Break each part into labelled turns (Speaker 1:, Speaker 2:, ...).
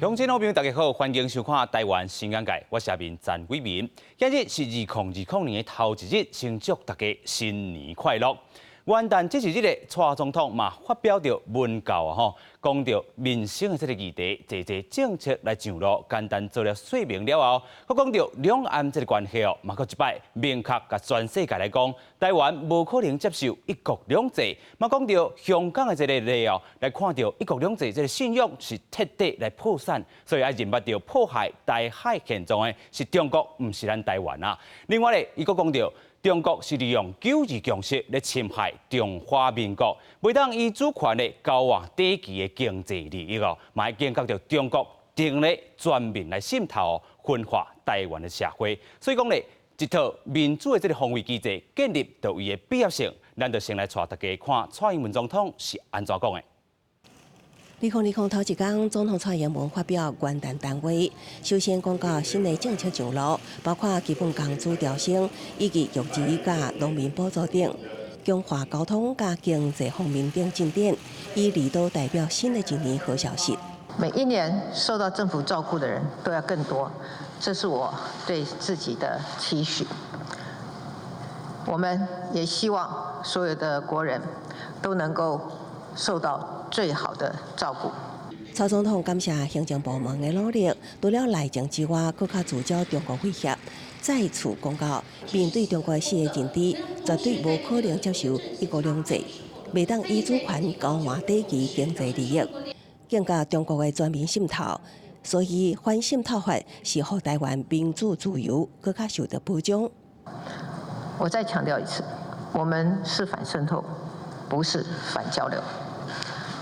Speaker 1: 鄉親好朋友大家好，歡迎收看《台灣新眼界》，我是阿明陳偉民。今日是2020年的頭一日，先祝大家新年快樂。元旦這一日咧，蔡總統嘛發表著文告啊，吼，講著民生的這個議題，濟濟政策來上路，簡單做了說明了後，閣講著兩岸這個關係哦，嘛閣一擺明確共全世界來講，台灣無可能接受一國兩制。嘛講著香港的這個例哦，來看著一國兩制這個信仰是徹底來破產，所以愛認捌著破壞台海現狀的是中國，毋是咱台灣啊。另外咧，伊閣講著，中國是利用九二共識來侵害中華民國，袂當以主權來交換短期的經濟利益哦，嘛會警覺著中國正咧全面來滲透分化台灣的社會。所以講咧，一套民主的這個防衛機制建立，就有伊的必要性。咱就先來帶大家看蔡英文總統是按怎講的。
Speaker 2: 2020頭一工，總統蔡英文發表元旦談話，首先講到新的政策上路，包括基本工資調升，以及育兒佮農民補助等，強化交通佮經濟方面等進展，以離島代表新的一年好消息。
Speaker 3: 每一年受到政府照顧的人都要更多，這是我對自己的期許。我們也希望所有的國人都能夠受到最好的照顧。
Speaker 2: 蔡總統感謝行政部門的努力，除了內政之外，閣較聚焦中國威脅，再次講到面對中國的四個認知，絕對無可能接受一國兩制，袂當以主權交換短期經濟利益，警覺中國的全面滲透，所以反滲透法是予台灣民主自由閣較受到保障。
Speaker 3: 我再強調一次，我們是反滲透，不是反交流。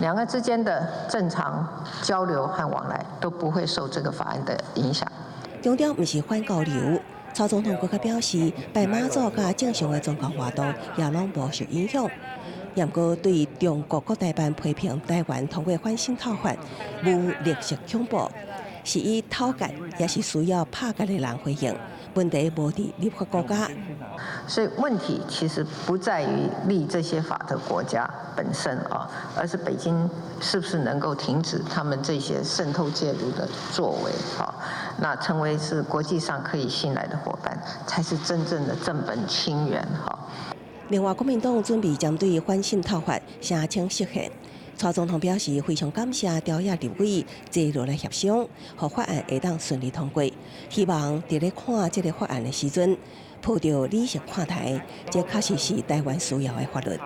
Speaker 3: 兩岸之間的正常交流和往來都不會受這個法案的影響。
Speaker 2: 強調毋是反交流，蔡總統閣較表示，拜媽祖佮正常的宗教活動也攏無受影響。毋過對中國國台辦批評台灣通過反滲透法，無綠色恐怖，是以討價也是需要拍結的人回應。問題無佇立法國家。
Speaker 3: 所以問題其實不在於立這些法的國家本身啊，而是北京是不是能夠停止他們這些滲透介入的作為啊？那成為是國際上可以信賴的夥伴，才是真正的正本清源哈。
Speaker 2: 另外，國民黨準備針對反滲透法聲稱釋憲。蔡總統表示非常感謝朝野立委坐落來協商，予法案會當順利通過。希望佇咧看這個法案的時陣，抱著理性看待，這確實是台灣需要的法律。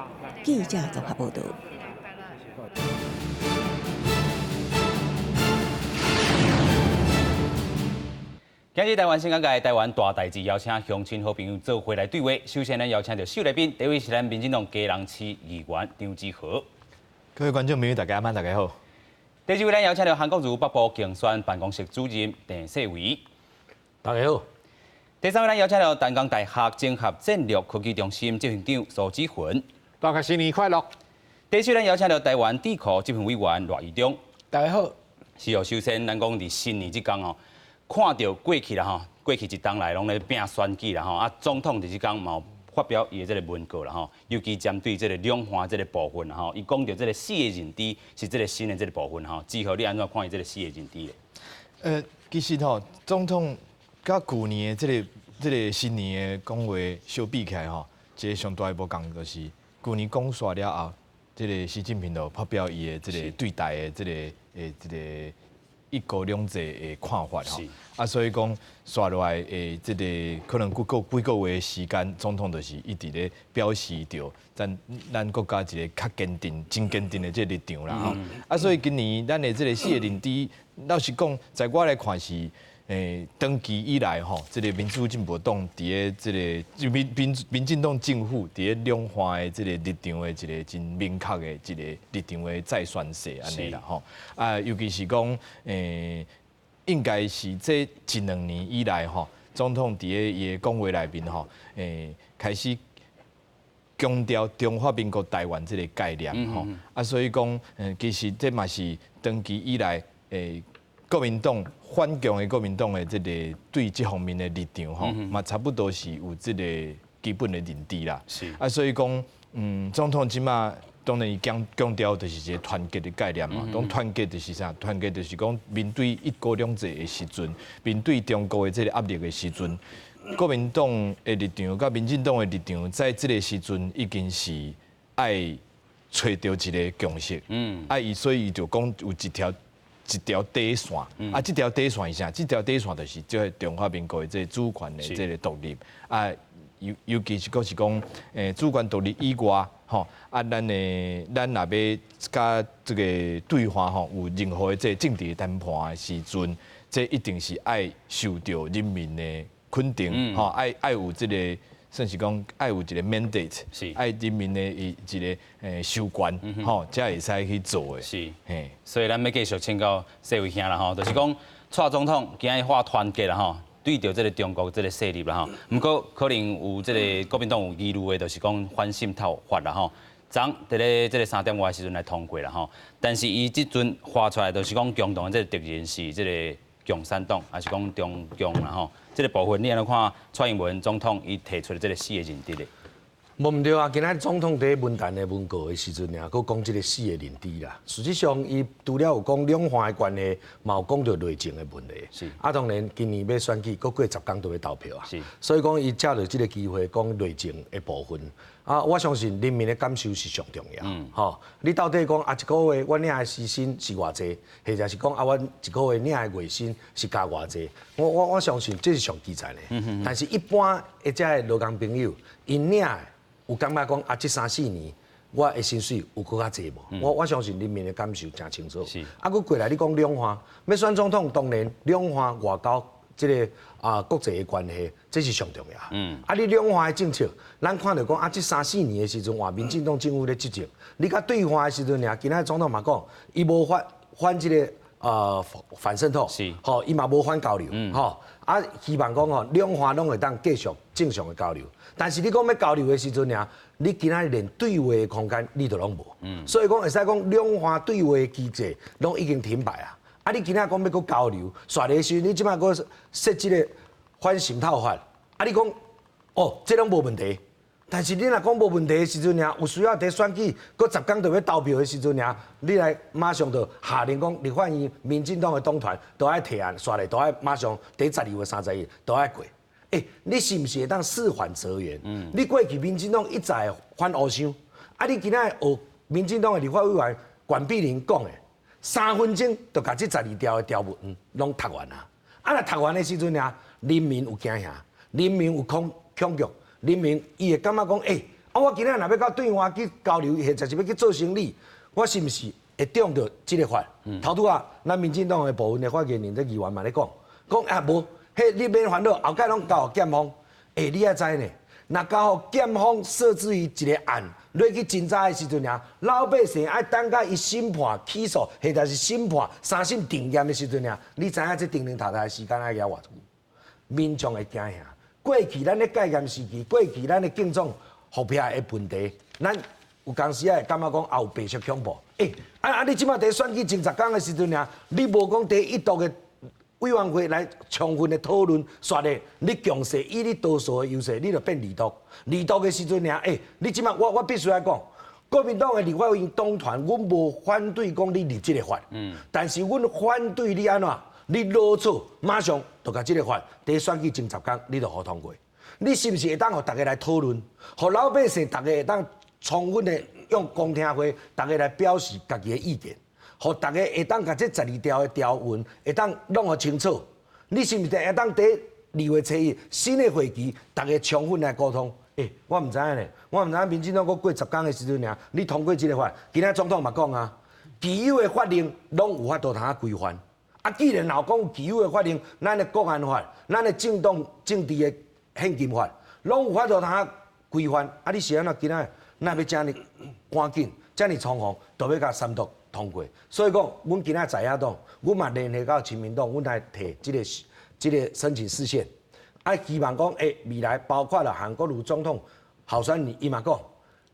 Speaker 2: 記者綜合報道。
Speaker 1: 今日台灣新眼界，台灣大代誌，邀請鄉親好朋友做伙來對話。首先，咱邀請著四位來賓，第一位是咱民進黨基隆市議員張志豪。
Speaker 4: 各位觀眾朋友，大家晚，大家好。
Speaker 1: 第二位，咱邀請著韓國瑜北部競選辦公室主任鄭世維。
Speaker 5: 大家好。
Speaker 1: 第三位，咱邀請著淡江大學綜合戰略科技中心執行長蘇志雲。
Speaker 6: 大家新年快樂。
Speaker 1: 第四位，咱邀請著台灣智庫執行委員賴怡忠。
Speaker 7: 大家好。
Speaker 1: 是哦，首先咱講佇新年這工哦，看著過去啦吼，過去一冬來攏咧拼選舉啦吼，啊，總統佇這工嘛有發表伊的這個文告啦吼，尤其針對這個兩岸這個部分啦吼，伊講著這個四個認知是這個新的這個部分吼，之後你按怎看伊這個四個認知咧？
Speaker 4: 其實吼，總統佮舊年的這個新年的講話相比起來吼，一個上大的無仝就是舊年講煞了後，這個習近平就發表伊的這個對台的這個一國兩制的看法吼，啊，所以講煞落來的這個可能幾個月的時間，總統就是一直咧表示著咱國家一個較堅定、真堅定的這個立場啦吼。啊，所以今年咱的這個四個認知，老實講，在我來看是，長期以來吼，這個民主進步黨佇咧這個民進黨政府佇咧兩岸的這個立場的一個真明確的一個立場的再宣示按呢啦吼。啊，尤其是講，應該是這一兩年以來吼，總統佇咧伊的講話內面吼，開始強調中華民國台灣這個概念吼。啊，所以講，其實這嘛是長期以來，國民黨反共的國民黨的這個對這方面的立場吼，嘛差不多是有這個基本的認知啦。啊，所以講，總統這馬當然伊強強調就是一個團結的概念嘛。當團結就是啥？團結就是講面對一國兩制的時陣，面對中國的這個壓力的時陣，國民黨的立場佮民進黨的立場，在這個時陣已經是愛揣著一個共識。啊，伊所以伊就講有一條一條底線，啊，這條底線是啥？這條底線就是這個中華民國的這個主權的這個獨立。啊，尤尤其是閣是講，主權獨立以外，吼，啊，咱的咱若欲佮這個對岸吼有任何的這個政治談判的時陣，這一定是愛受著人民的肯定，吼，愛愛有這個算是講愛有一個 mandate，愛人民的一一個授權，吼，才會使去做的。
Speaker 1: 是，所以咱欲繼續請教世維兄啦，吼，就是講蔡總統今日喊團結啦，吼。對著這個中國這個勢力啦吼，毋過可能有這個國民黨有疑慮的，就是講反滲透法啦吼，昨佇咧這個3點外時陣來通過啦吼，但是伊這陣畫出來就是講共同的這個敵人是這個共產黨，抑是講中共啦吼，這個部分你按怎看蔡英文總統伊提出的這個四個認知咧？
Speaker 5: 無毋對啊！今仔總統佇文壇的文告的時陣，爾閣講這個四個認知啦。實際上，伊除了有講兩岸的關係，嘛有講著內政的問題。啊，當然今年欲選舉，閣過10工就欲投票啊。所以講，伊藉著這個機會講內政的部分。啊，我相信人民的感受是上重要。吼，你到底講啊，一個月我領的時薪是偌濟，或者是講啊，阮一個月領的月薪是加偌濟？我我我相信這是上基層的。但是一般的這个勞工朋友，𪜶領的有感覺講啊，這三四年我的薪水有閣較濟無？我我相信人民的感受誠清楚。啊，閣過來你講兩岸，欲選總統，當然兩岸外交這個啊國際的關係，這是上重要。啊，你兩岸的政策，咱看著講啊，這三四年的時陣，換民進黨政府咧執政，你佮對岸的時陣爾，今仔總統嘛講，伊無反反這個反滲透，吼，伊嘛無反交流，吼，啊，希望講吼，兩岸攏會當繼續正常的交流。但是你講欲交流的時陣爾，你今仔連對話的空間你都攏無，所以講會使講兩岸對話的機制攏已經停擺啊。啊，你今仔講欲閣交流，煞來時你這擺閣設這個反滲透法，啊，你講哦，這攏無問題。但是你若講無問題的時陣爾，有需要佇選舉，閣10工就欲投票的時陣爾，你來馬上就下令講立法院民進黨的黨團都愛提案，煞來都愛馬上佇12月31日都愛過。欸，你是毋是會當事緩則圓？你過去民進黨一再反烏箱，啊，你今仔學民進黨的立法委員管碧玲講的，3分鐘就共這12條的條文攏讀完啊！啊，若讀完的時陣爾，人民有驚嚇，人民有恐恐懼，人民伊會感覺講，欸，啊，我今仔若欲佮對岸去交流，或者是欲去做生理，我是毋是會中著這個法？頭拄仔，咱民進黨的部分的發言人這議員嘛咧講，講啊無。彼你免煩惱，後蓋攏交予檢方。欸，你愛知呢？若交予檢方設置於一個案，落去偵查的時陣爾，老百姓愛等共伊審判起訴，或者是審判三審定讞的時陣爾，你知影這叮叮踏踏的時間愛猶偌久？民眾會驚嚇。過去咱咧戒嚴時期，過去咱的競總復辟的問題，咱有當時仔會感覺講也有白色恐怖。欸，啊啊！你這擺佇選舉前10工的時陣爾，你無講佇一度的委員會來充分的討論，煞咧你強勢以你多數的優勢，你就變二獨。二獨的時陣爾，欸，你這擺我我必須愛講，國民黨的立法院黨團，阮無反對講你立這個法，但是阮反對你按怎，你老早馬上就共這個法，佇選舉前10工你就予通過，你是毋是會當予逐家來討論，予老百姓逐家會當充分的用公聽會，逐家來表示家己的意見？予逐家會當共這12條的條文會當弄予清楚，你是毋是會當佇2月初1新的會期，逐家充分來溝通？欸，我毋知影呢，我毋知影民進黨閣過10工的時陣爾，你通過這個法，今仔總統嘛講啊，既有的法令攏有法度通規範。啊，既然若講既有的法令，咱的國安法、咱的政黨政治的獻金法，攏有法度通規範。啊，你是按怎今仔若欲遮爾趕緊、遮爾倉皇，就欲共三讀通過？所以講，阮今仔在野黨，阮嘛聯合到親民黨，阮來提這個這個申請釋憲，啊，希望講，欸，未來包括了韓國瑜總統候選人，伊嘛講，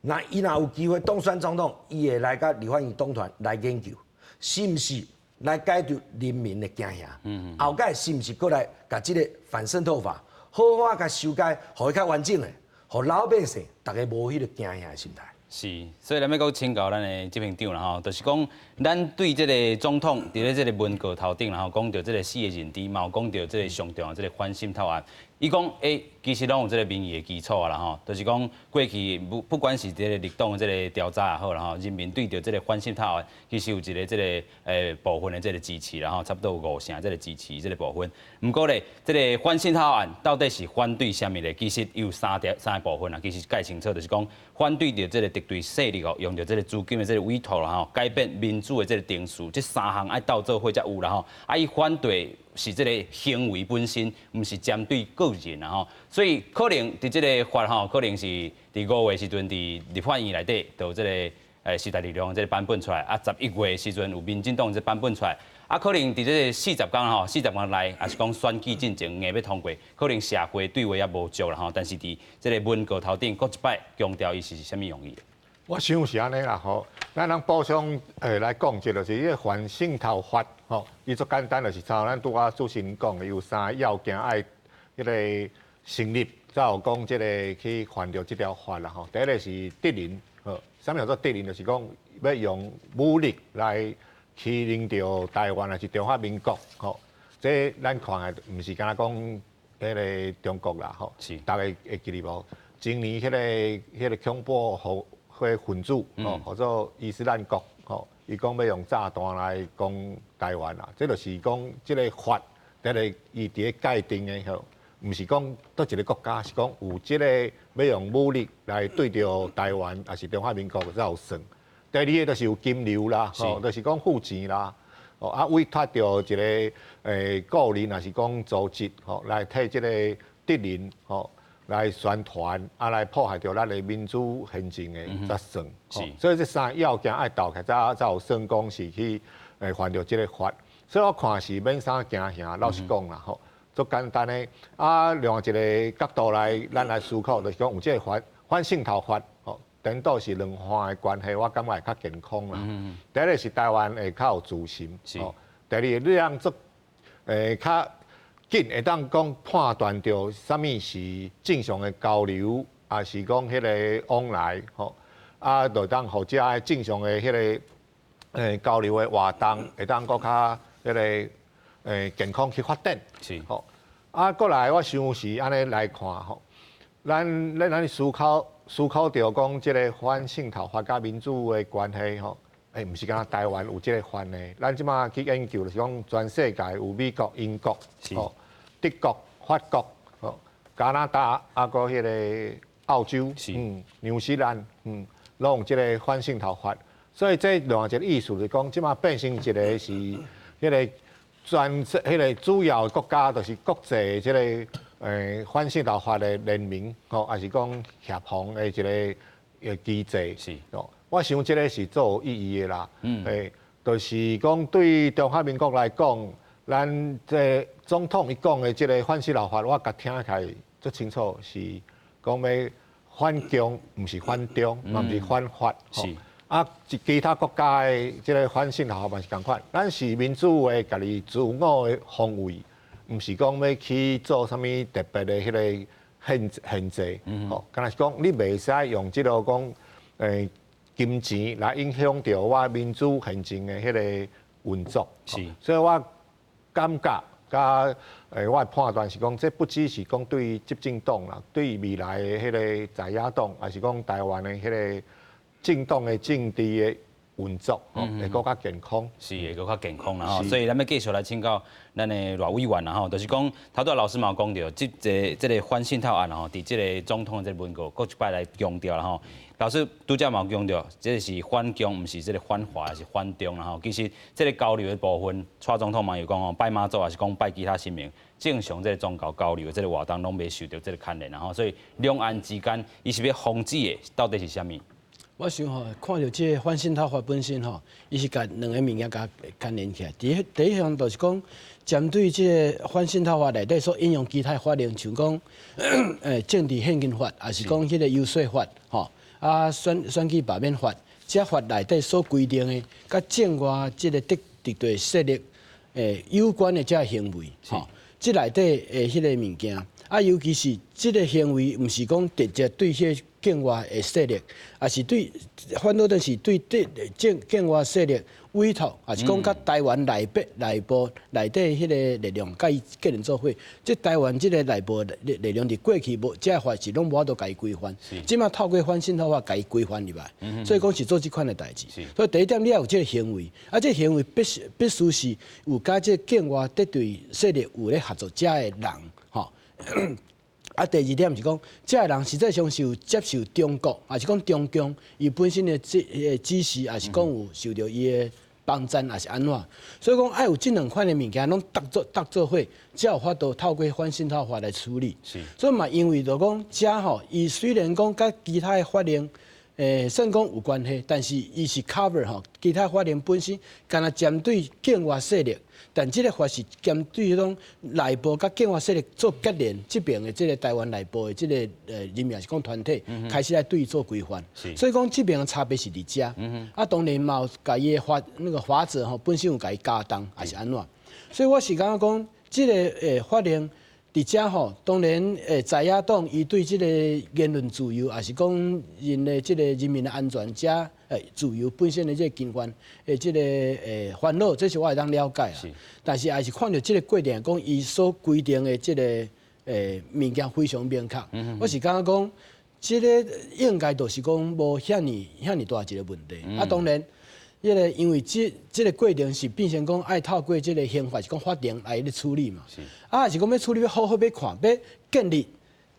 Speaker 5: 若伊若有機會當選總統，伊會來佮立法院黨團來研究，是毋是來解除人民的驚嚇？後蓋是毋是閣來共這個反滲透法好好共修改，予伊較完整的，予老百姓逐家無彼個驚嚇的心態。
Speaker 1: 是，所以咱欲閣請教咱的執行長啦吼，就是講，咱對這个總統佇咧這个文告頭頂啦吼，講著這个四个認知，嘛有講著這个上重要這个反滲透案。伊講，其實攏有這个民意的基礎啊啦吼，就是講過去不管是這个綠黨的這个調查也好啦吼，人民對著這个反滲透案，其實有一个這个部分的這个支持啦吼，差不多有五成這个支持這个部分。毋過咧，這个反滲透案到底是反對啥物咧？其實有三條三个部分啊，其實蓋清楚就是講反對著這个敵對勢力哦，用著這个資金的這个委託啦吼，改變民主的這个程序，這三項愛鬥做伙才有啦吼。啊，伊反對是這个行為本身，毋是針對個人啦吼。所以可能佇這个法吼，可能是佇5月時陣佇立法院內底，就有這个時代力量這个版本出來，啊11月時陣有民進黨這版本出來，啊可能佇這个四十工吼，四十工內，抑是講選舉進前硬欲通過，可能社會對話也無足啦吼。但是佇這个文告頭頂，閣一擺強調伊是啥物用意。
Speaker 6: 我想是按呢啦吼，咱通補充來講者，就是彼个反滲透法吼，伊足簡單，就是像咱拄仔主持人講的，有三个要件愛彼个成立，才有講這个去犯著這條法啦吼。第一个是敵人，吼，啥物叫做敵人？就是講欲用武力來欺凌著台灣，抑是中華民國吼。這咱看的毋是干焦講彼个中國啦吼，逐家會記得無？前年彼个恐怖彼分子吼，號做伊斯蘭國吼，伊講欲用炸彈來攻台灣啦，這就是講這个法，這个伊佇咧界定的吼，毋是講佗一个國家，是講有這个欲用武力來對著台灣，抑是中華民國才有算。第二个就是有金流啦，吼，就是講付錢啦，哦啊委託著一个個人，抑是講組織吼，來替這个敵人吼來宣傳，啊來破壞著咱的民主憲政的才算。所以這三个要件愛鬥起來，才有算講是去犯著這个法。所以我看是免啥驚嚇，老實講啦吼，足簡單的。啊，另外一个角度來，咱來思考，就是講有這个反滲透法，吼，顛倒是兩岸的關係，我感覺會較健康啦。第一个是台灣會較有自信，第二个你通做較緊會當講判斷著啥物是正常的交流，抑是講彼个往來吼，啊，就當予遮的正常的彼个交流的活動，會當閣較彼个健康去發展。吼，啊，過來我想是按呢來看吼，咱思考著講這个反滲透法佮民主的關係吼，毋是干焦台灣有這个法呢？咱這馬去研究，就是講全世界有美國、英國、吼、德國、法國、吼、加拿大，啊，閣彼个澳洲、紐西蘭，攏有這个反滲透法。所以這另外一个意思就是講，這馬變成一个是彼个全世彼个主要的國家，就是國際這个反滲透法的聯盟，吼，抑是講協防的一个機制。哦，我想這个是足有意義的啦。就是講對中華民國來講，咱這總統伊講的這个反滲透法，我共聽起來足清楚，是講欲反共，毋是反中，嘛毋是反法。啊，其他國家的這个反滲透法嘛是仝款，咱是民主的家己自我的防衛，毋是講欲去做啥物特別的彼个限制。吼，敢若是講你袂使用這个講金錢來影響著我民主憲政的彼个運作。所以我感覺佮我的判斷是講，這不只是講對執政黨啦，對未來的彼个在野黨，抑是講台灣的彼个政黨的政治的運作，會閣較健康。
Speaker 1: 是會閣較健康啦吼，所以咱欲繼續來請教咱的賴委員啦吼，就是講頭拄仔老師嘛有講著，這个反滲透案吼，佇這个總統的這个文告，閣一擺來強調啦吼。老師拄才嘛有強調，這个是反共，毋是這个反華，是反中啦吼。其實這个交流的部分，蔡總統嘛有講吼，拜媽祖抑是講拜其他神明，正常這个宗教交流的這个活動攏袂受著這个牽連啦吼。所以兩岸之間，伊是欲防止的，到底是啥物？
Speaker 7: 我想吼，看著這个反滲透法本身吼，伊是共兩个物件共牽連起來。第一項就是講，針對這个反滲透法內底所引用其他法令，像講政治獻金法，抑是講彼个遊說法，吼啊選舉罷免法，這法內底所規定的，佮境外這个敵對勢力有關的這個行為，吼，這內底的彼个物件。啊，尤其是這个行為，毋是講直接對彼境外的勢力，抑是對反倒就是對境外勢力委託，抑是講佮台灣內部內底彼个力量佮伊結連做伙。這台灣這个內部力量佇過去無這个法是攏無法度共伊規範，這馬透過反滲透法共伊規範入來，所以講是做這款的代誌。所以第一點，你愛有這个行為，啊，這个行為必須是有佮這境外敵對勢力有咧合作遮的人，吼。啊，第二點是講，這个人實際上是有接受中國，抑是講中共伊本身的指示，抑是講有受著伊的幫贊，抑是按怎？所以講愛有這兩款的物件攏搭做伙，才有法度透過反滲透法來處理。所以嘛，因為就講遮吼，伊雖然講佮其他的法令，算講有關係，但是伊是 cover 吼，其他法令本身干焦針對境外勢力，但這个法是針對彼種內部佮境外勢力做結連，這邊的這个台灣內部的這个人民抑是講團體，開始來對伊做規範。所以講這邊的差別是佇遮。啊，當然嘛有共伊的法那個法則吼，本身有共伊加重，抑是按怎？所以我是感覺講，這个法令。佇遮吼，當然在野黨伊對這个言論自由，抑是講人的這个人民的安全，遮自由本身的這个侵犯的這个煩惱，這是我會當了解啊。但是抑是看著這个過程，講伊所規定的這个物件非常明確。我是感覺講，這个應該就是講無遐爾遐爾大一个問題。啊，當然。彼个因為這个過程是變成講愛透過這个刑法是講法庭來咧處理嘛。啊，是講欲處理欲好好欲看，欲建立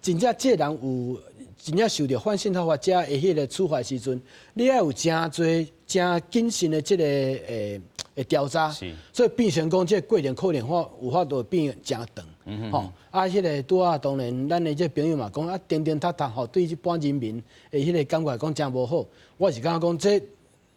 Speaker 7: 真正這个人有真正受著反滲透法遮的彼個處罰時陣，你愛有誠濟誠謹慎的這个調查。所以變成講這个過程可能法有法度變誠長。吼，啊，彼个拄仔當然，咱的這个朋友嘛講啊，叮叮踏踏吼，對一般人民的彼个感覺講誠無好。我是感覺講這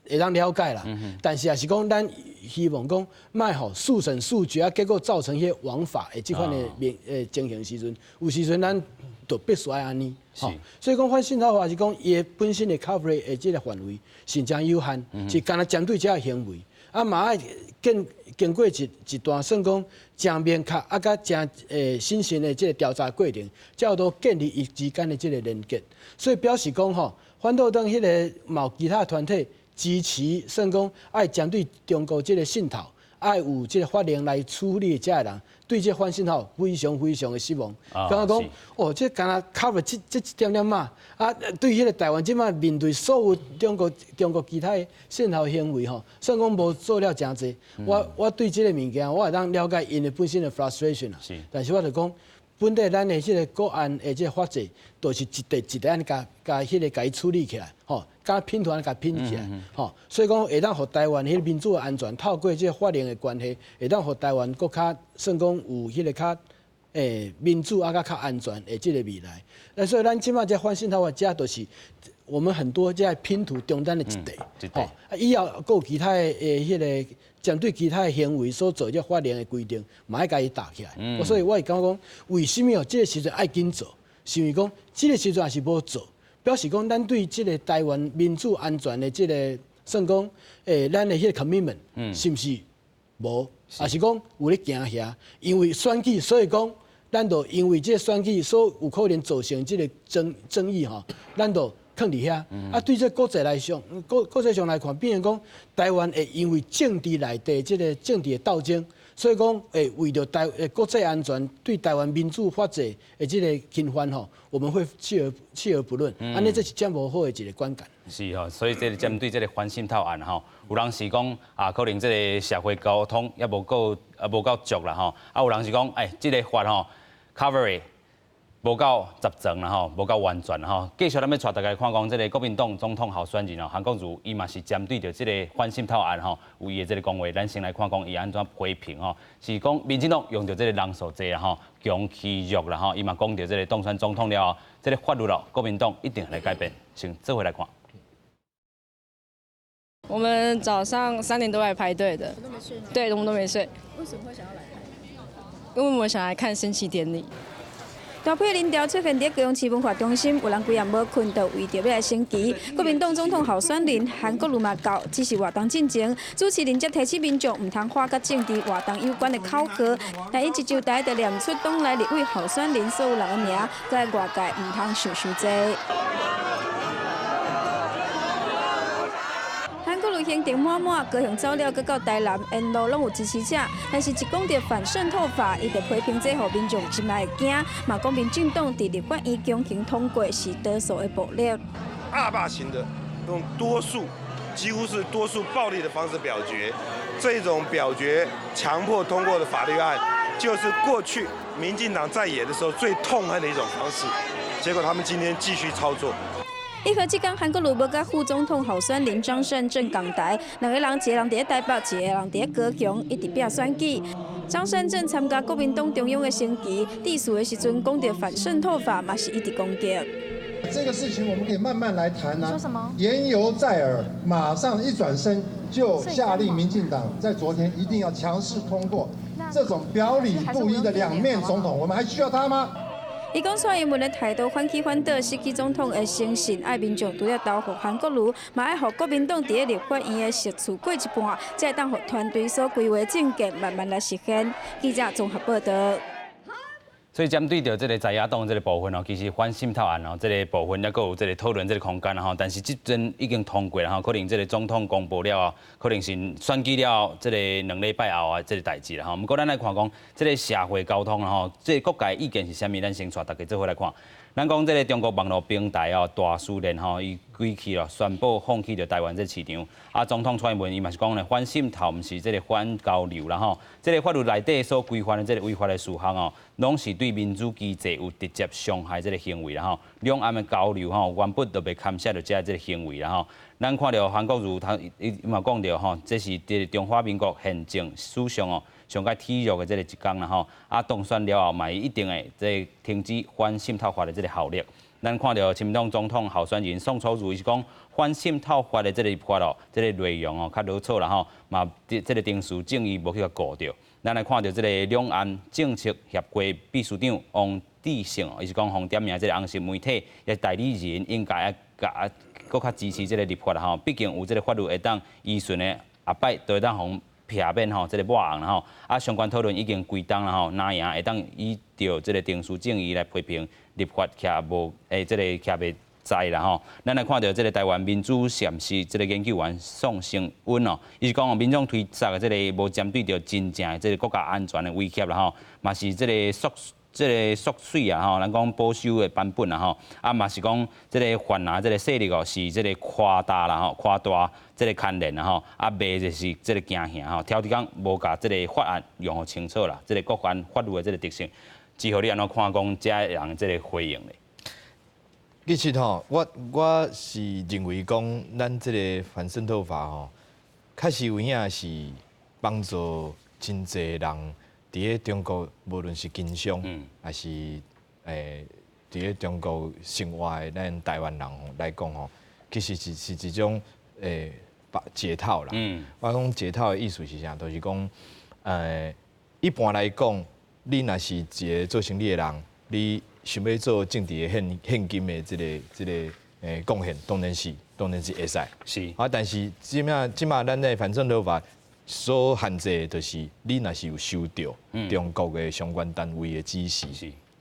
Speaker 7: 會當了解啦，但是也是講，咱希望講莫予速審速決啊，結果造成彼個枉法的這款的面情形時陣，有時陣咱就必須愛按呢。吼，所以講反滲透法是講伊的本身的 coverage 的這个範圍是誠有限，是干焦針對這个行為，啊嘛愛經過一段算講誠明確啊，佮誠審慎的這个調查過程，才有都建立伊之間的這个連結。所以表示講吼，反倒當彼个嘛有其他團體支持，算講愛針對中國這个滲透，愛有這个法令來處理這个人，對這反滲透非常非常的失望。感覺講哦，這干焦 cover 這一點點仔，啊，對彼个台灣這馬面對所有中國其他的滲透行為吼，算講無做了誠濟。我對這个物件，我會當了解𪜶的本身的 frustration 啦。但是我就講，本底咱的這个國安的這个法制，就是一塊一塊按呢共共彼个共伊處理起來，吼，共拼圖按呢共拼起來，吼，所以講會當予台灣彼个民主的安全，透過這个法令的關係，會當予台灣閣較算講有彼个較民主啊，閣較安全的這个未來。那所以咱這馬這反滲透法遮就是我們很多這拼圖中間的一塊，吼，啊，以後閣有其他的彼个針對其他的行為所做這法令的規定，嘛愛共伊搭起來。所以我會感覺講，為啥物哦？這个時陣愛緊做，是因為講這个時陣若是無做，表示講咱對這个台灣民主安全的這个算講，咱的彼个 commitment，是毋是無？抑是講有咧驚嚇？因為選舉，所以講咱就因為這个選舉所有可能造成這个爭議吼，咱就囥佇遐。啊，對這國際來上，國際上來看，變成講台灣會因為政治內底這个政治的鬥爭，所以講會為著國際安全對台灣民主法治的這个侵犯吼，我們會棄而不論。按呢這是誠無好的一个觀感。
Speaker 1: 是吼，所以這个針對這个反滲透案吼，有人是講啊，可能這个社會溝通猶無夠啊無夠足啦吼，啊有人是講，欸，這个法吼 coverage 無夠十全啦吼，無夠完全啦吼。繼續咱欲帶大家看講，這个國民黨總統候選人哦，韓國瑜伊嘛是針對著這个反滲透案吼，有伊的這个講話，咱先來看講伊按怎批評吼，是講民進黨用著這个人數濟啦吼，強欺弱啦吼，伊嘛講著這个當選總統了後，這个法律咯，國民黨一定來改變。先做伙來看。
Speaker 8: 我們早上3點多來排隊的，
Speaker 9: 都沒睡嗎？
Speaker 8: 對，我們都沒睡。
Speaker 9: 為什麼會想要來看？
Speaker 8: 因為我們想來看升旗典禮。大批人潮出現佇高雄市文化中心，有人規暗無睏，就為著欲來升旗。國民黨總統候選人韓國瑜嘛到，只是活動進前，主持人才提醒民眾毋通喊佮政治活動有關的口號。但伊一上台就念出黨內立委候選人所有人的名，閣外界毋通想傷濟。韓國瑜行程滿滿，高雄走了，閣到台南，沿路攏有支持者。但是，一講著反滲透法，伊就批評這予民眾真愛會驚，嘛講民進黨佇立法院強行通過是多數的暴力。
Speaker 9: 惡霸型的，用多數，幾乎是多數暴力的方式表決，這種表決強迫通過的法律案，就是過去民進黨在野的時候最痛恨的一種方式。結果他們今天繼續操作。
Speaker 8: 伊和這工韓國瑜無佮副總統候選人張善政仝台，兩个人一个人佇咧台北，一个人佇咧高雄，一直拚選舉。張善政參加國民黨中央的升旗，致辭的時陣講著反滲透法，嘛是一直攻擊。
Speaker 10: 這個事情我們可以慢慢來談啊。
Speaker 11: 說什麼？
Speaker 10: 言猶在耳，馬上一轉身就下令民進黨在昨天一定要強勢通過。這種表裡不一的兩面總統，我們還需要他嗎？
Speaker 8: 伊講蔡英文的態度反起反倒，失去總統的誠信，愛民眾除了投予韓國瑜，嘛愛予國民黨佇咧立法院的席次過一半，才會當予團隊所規劃政見慢慢來實現。記者綜合報導。
Speaker 1: 所以針對著這个在野黨這个部分哦，其實反滲透案哦，這个部分猶閣有這个討論這个空間吼。但是這陣已經通過了吼，可能這个總統公布了後，可能是選舉了這个2禮拜後的這个代誌啦吼。毋過咱來看講，這个社會溝通吼，這个各界意見是啥物？咱先帶大家做伙來看。咱講這个中國網路平台哦，大思聯吼，伊規氣咯，宣布放棄著台灣這市場。啊，總統蔡英文伊嘛是講咧，反滲透毋是這个反交流啦吼。這个法律內底所規範的這个違法的事項哦，攏是對民主機制有直接傷害這个行為啦吼。兩岸的交流吼，原本就袂牽涉著這這个行為啦吼。咱看著韓國瑜他伊嘛講著吼，這是佇中華民國憲政史上哦，上蓋體弱的這个一工啦吼。啊，當選了後嘛，一定會這个停止反滲透法的這个效力。咱看著親民黨總統候選人宋楚瑜伊是講反滲透法的這个立法哦，這个內容哦較囉嗦啦吼，嘛這個程序正義無去共顧著。咱來看著這个兩岸政策協會秘書長王志勝，伊是講予點名這个紅色媒體的代理人應該愛共閣較支持這个立法吼，畢竟有這个法律會當依循的，後擺都會當予避免吼這个抹紅啦吼。啊，相關討論已經歸檔啦吼，若贏會當依照這个程序正義來批評立法徛無欸，這个徛袂在啦吼。咱來看著這个台灣民主實驗室這个研究員宋承恩哦，伊是講民眾推捒的這个無針對著真正的這个國家安全的威脅啦吼，嘛是這个縮這个縮水啊吼，咱講保守的版本啦吼，啊嘛是講這个泛藍這个勢力哦，是這个誇大啦吼，誇大這个牽連啦吼，啊賣就是這个驚嚇吼，挑佇講無共這个法案用予清楚啦，這个國安法律的這个特性，之後你按怎看講這人這个回應咧？
Speaker 4: 其實吼，我是認為講，咱這个反滲透法吼，確實有影是幫助真濟人。佇咧中國，無論是經商，抑是佇咧中國生活的咱台灣人來講吼，其實是一種解套啦。我講解套的意思是啥？就是講，一般來講，你若是一个做生意的人，你想欲做政治的獻金的這個貢獻，當然是會使。啊，但是這馬咱的反滲透法所限制的就是你若是有收著中國的相關單位的指示，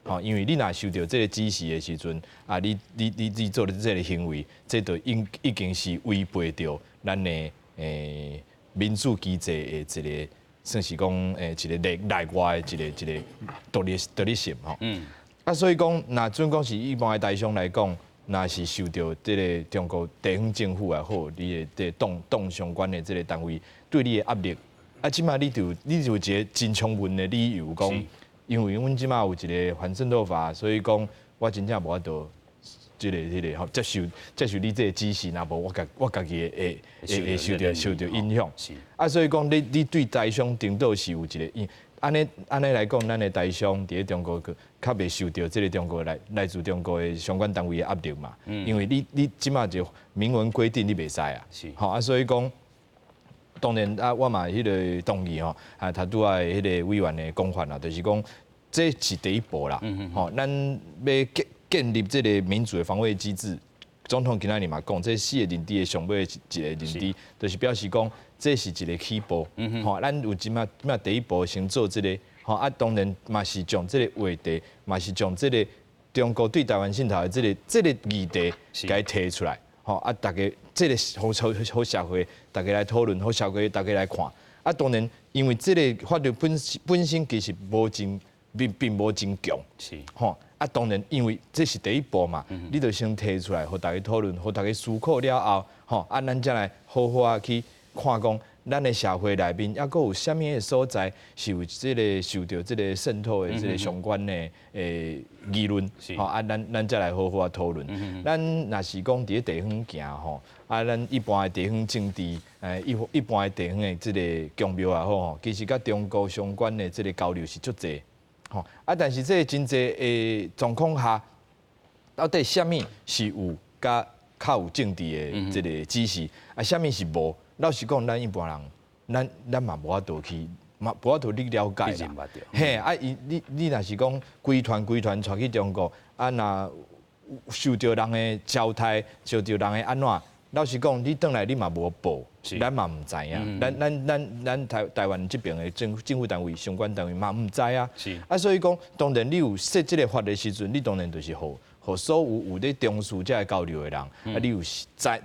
Speaker 4: 吼，因為你若收著這个指示的時陣，啊，你做的這个行為，這就已經是違背著咱的民主機制的一个，算是講一个內外的一個獨立性吼。啊，所以講，若準講是一般的台商來講，若是受著這个中國地方政府也好，你的這個黨相關的這个單位對你的壓力，啊，這馬你就有一个真充分的理由講，因為阮這馬有一个反滲透法，所以講我真正無法度這個彼個吼接受你這个指示，若無我家己會受著影響。啊，所以講你對台商頂倒是有一个，按呢來講，咱的台商佇咧中國較袂受著這个中國來自中國的相關單位的壓力嘛。因為你這馬就明文規定你袂使啊。吼啊，所以講，當然啊，我嘛彼个同意吼，啊，頭拄仔彼个委員的講法啦，就是講這是第一步啦。吼，咱欲建立這个民主的防衛機制。總統今仔日嘛講，這四个認知的上尾一个認知，就是表示講這是一个起步。吼，咱有這馬這馬第一步先做這个，吼啊，當然嘛是將這个話題，嘛是將這个中國對台灣滲透的這个議題，共伊提出來。吼啊，大家這个予予社會，大家來討論，予社會大家來看。啊，當然，因為這个法律本身其實無真並無真強，吼啊，當然，因為這是第一步嘛，你就先提出來，予大家討論，予大家思考了後，吼啊，咱才來好好仔去看講，咱的社會內面猶閣有啥物的所在是有這个受著這个滲透的這个相關的議論，吼啊，咱才來好好仔討論。咱若是講佇咧地方行吼，啊，咱一般的地方政治，一般的地方的這个宮廟也好吼，其實佮中國相關的這个交流是足濟。吼啊！但是這个真濟的狀況下，到底啥物是有佮較有政治的這个指示，啊，啥物是無？老實講，咱一般人，咱嘛無法度去，嘛無法度去了解啦。嘿，啊，伊你若是講規團規團帶去中國，啊，若受著人的招待，受著人的按怎？老實講，你轉來你嘛無報，咱嘛毋知影。咱台灣這邊的政府單位、相關單位嘛毋知啊。啊，所以講，當然你有設這个法的時陣，你當然就是予所有有咧重視這个交流的人，啊，你有在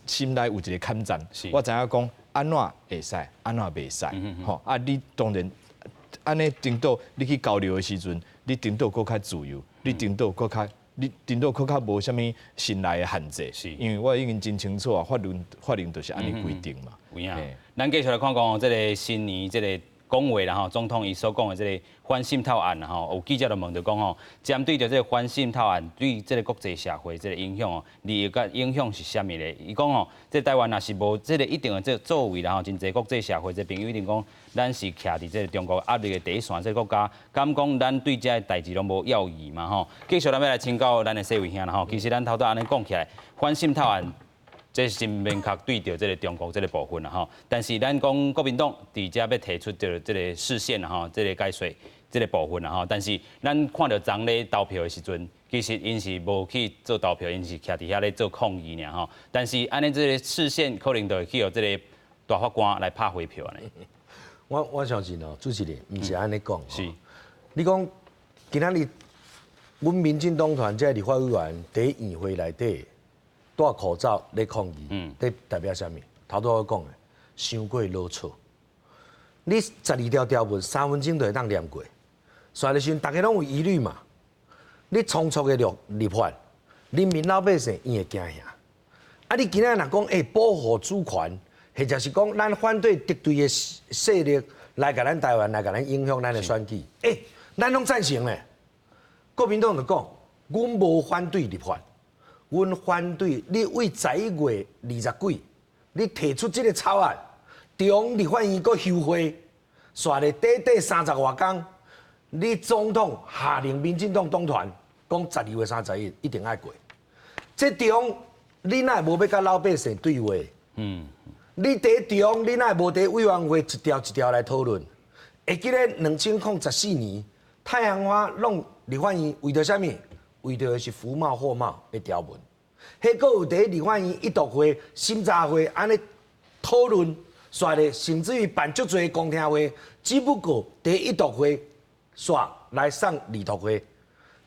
Speaker 4: 心內有一个坎站。我知影講按怎會使，按怎袂使。吼，啊，你當然按呢程度，你去交流的時陣，你程度閣較自由，你程度閣較。你頂多閣較無啥物心內的限制，因為我已經真清楚啊，法令就是按呢規定嘛。
Speaker 1: 有影。咱繼續來看講這个新年這个講話啦吼，總統伊所講的這个反滲透案啦吼，有記者就問著講吼，針對著這个反滲透案對這个國際社會這个影響哦，利益佮影響是啥物咧？伊講吼，這台灣若是無這个一定的這作為啦吼，真濟國際社會這朋友一定講，咱是徛佇這个中國壓力的第一線這个國家，敢講咱對這个代誌攏無要義嘛吼？繼續咱欲來請教咱的世維兄啦吼，其實咱頭拄按呢講起來，反滲透案。這是真明確對著這个中國這个部分啦吼，但是咱講國民黨佇遮欲提出著這个釋憲啦吼，這个解說這个部分啦吼，但是咱看著昨咧投票的時陣，其實𪜶是無去做投票，𪜶是徛佇遐咧做抗議爾吼。但是按呢這个釋憲可能就會去予這个大法官來拍回票按呢。
Speaker 5: 我相信哦，主持人毋是按呢講。你講今仔日，阮民進黨團這个立法委員佇院會內底戴口罩咧抗議，這代表啥物？頭拄我講的，傷過囉嗦。你12條條文三分鐘就會當念過，煞的時陣大家攏有疑慮嘛。你倉促的立法，人民老百姓伊會驚嚇。啊，你今仔若講保護主權，或者是講咱反對敵對的勢力來共咱台灣來共咱影響咱的選舉，欸，咱攏贊成咧。國民黨就講，阮無反對立法。阮反對你為11月20幾，你提出這个草案，中立法院閣休會，煞咧短短30外工，你總統下令民進黨黨團講12月31一定愛過。這中你哪會無欲佮老百姓對話？你佇中你哪會無佇委員會一條一條來討論？會記得2014年太陽花弄立法院為著啥物？為著的是服貿貨貿的條文，彼閣有佇立法院一讀會、審查會按呢討論，煞咧甚至於辦足濟公聽會，只不過佇一讀會煞來送二讀會，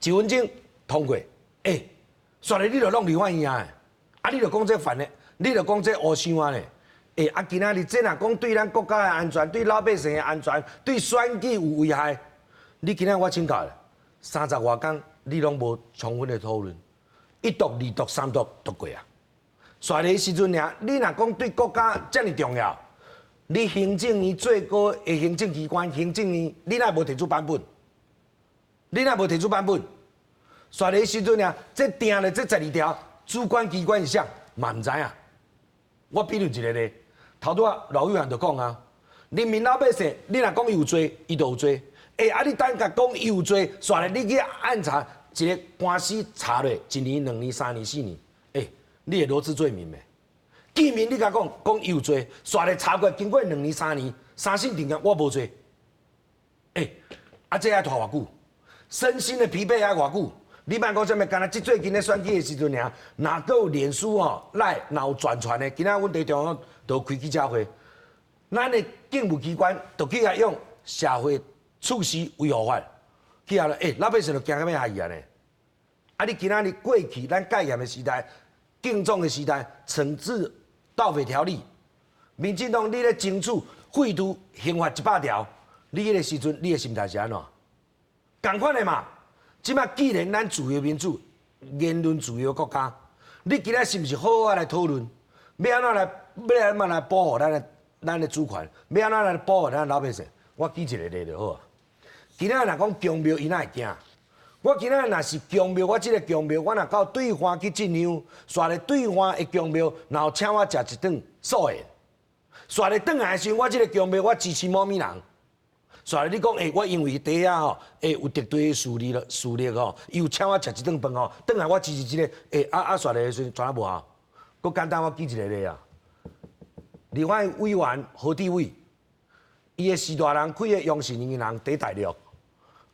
Speaker 5: 一分鐘通過，欸，煞咧你就弄立法院啊？啊，你就講這煩的，你就講這烏想啊咧？欸，啊，今仔日這若講對咱國家的安全、對老百姓的安全、對選舉有危害，你今仔我請教咧，30外工。你攏無充分的討論，一讀、二讀、三讀都過啊。煞咧時陣爾，你若講對國家遮爾重要，你行政院最高的行政機關，行政院，你哪無提出版本？你哪無提出版本？煞咧時陣爾，這定咧這12條，主管機關是啥？嘛毋知影。我比如一個例，頭拄仔老委員就講啊，人民老百姓，你若講伊有罪，伊就有罪。欸，啊，你等共講伊有罪，煞咧你去按查一个官司查落一年、兩年、三年、四年，欸，你會羅織罪名袂？見面你共講講伊有罪，煞咧查過經過兩年、三年，三審定讞我無罪。欸，啊，這愛拖偌久？身心的疲憊愛偌久？你莫講啥物，干焦這最近咧選舉的時陣爾，若閣有臉書吼來，若有轉傳的，今仔阮佇中央都開記者會，咱的警務機關就去共用社會處事維護法，去啊，欸，老百姓就驚到欲死按呢。啊！你今仔日過去咱戒嚴的時代、警總的時代，懲治盜匪條例，民進黨你咧爭取廢除刑法100條，你彼個時陣你的心態是按怎？仝款的嘛。這馬既然咱自由民主、言論自由國家，你今仔是毋是好好來討論，欲按怎來，欲按怎來保護咱的主權，欲按怎來保護咱老百姓？我舉一個例就好啊。今仔若講宮廟，伊哪會驚？我今仔若是宮廟，我這个宮廟，我若到對岸去進香，煞咧對岸的宮廟，然後請我食一頓素的，煞咧轉來的時陣，我這个宮廟我支持某物人。煞咧你講，欸，我因為佇遐吼，欸，有敵對的勢力勢力吼，伊有請我食一頓飯吼，轉來我支持這個，欸，啊煞咧的時陣，怎啊無效？閣簡單，我舉一個例啊，立法院委員何志偉，伊的序大人開的陽信銀行佇大陸。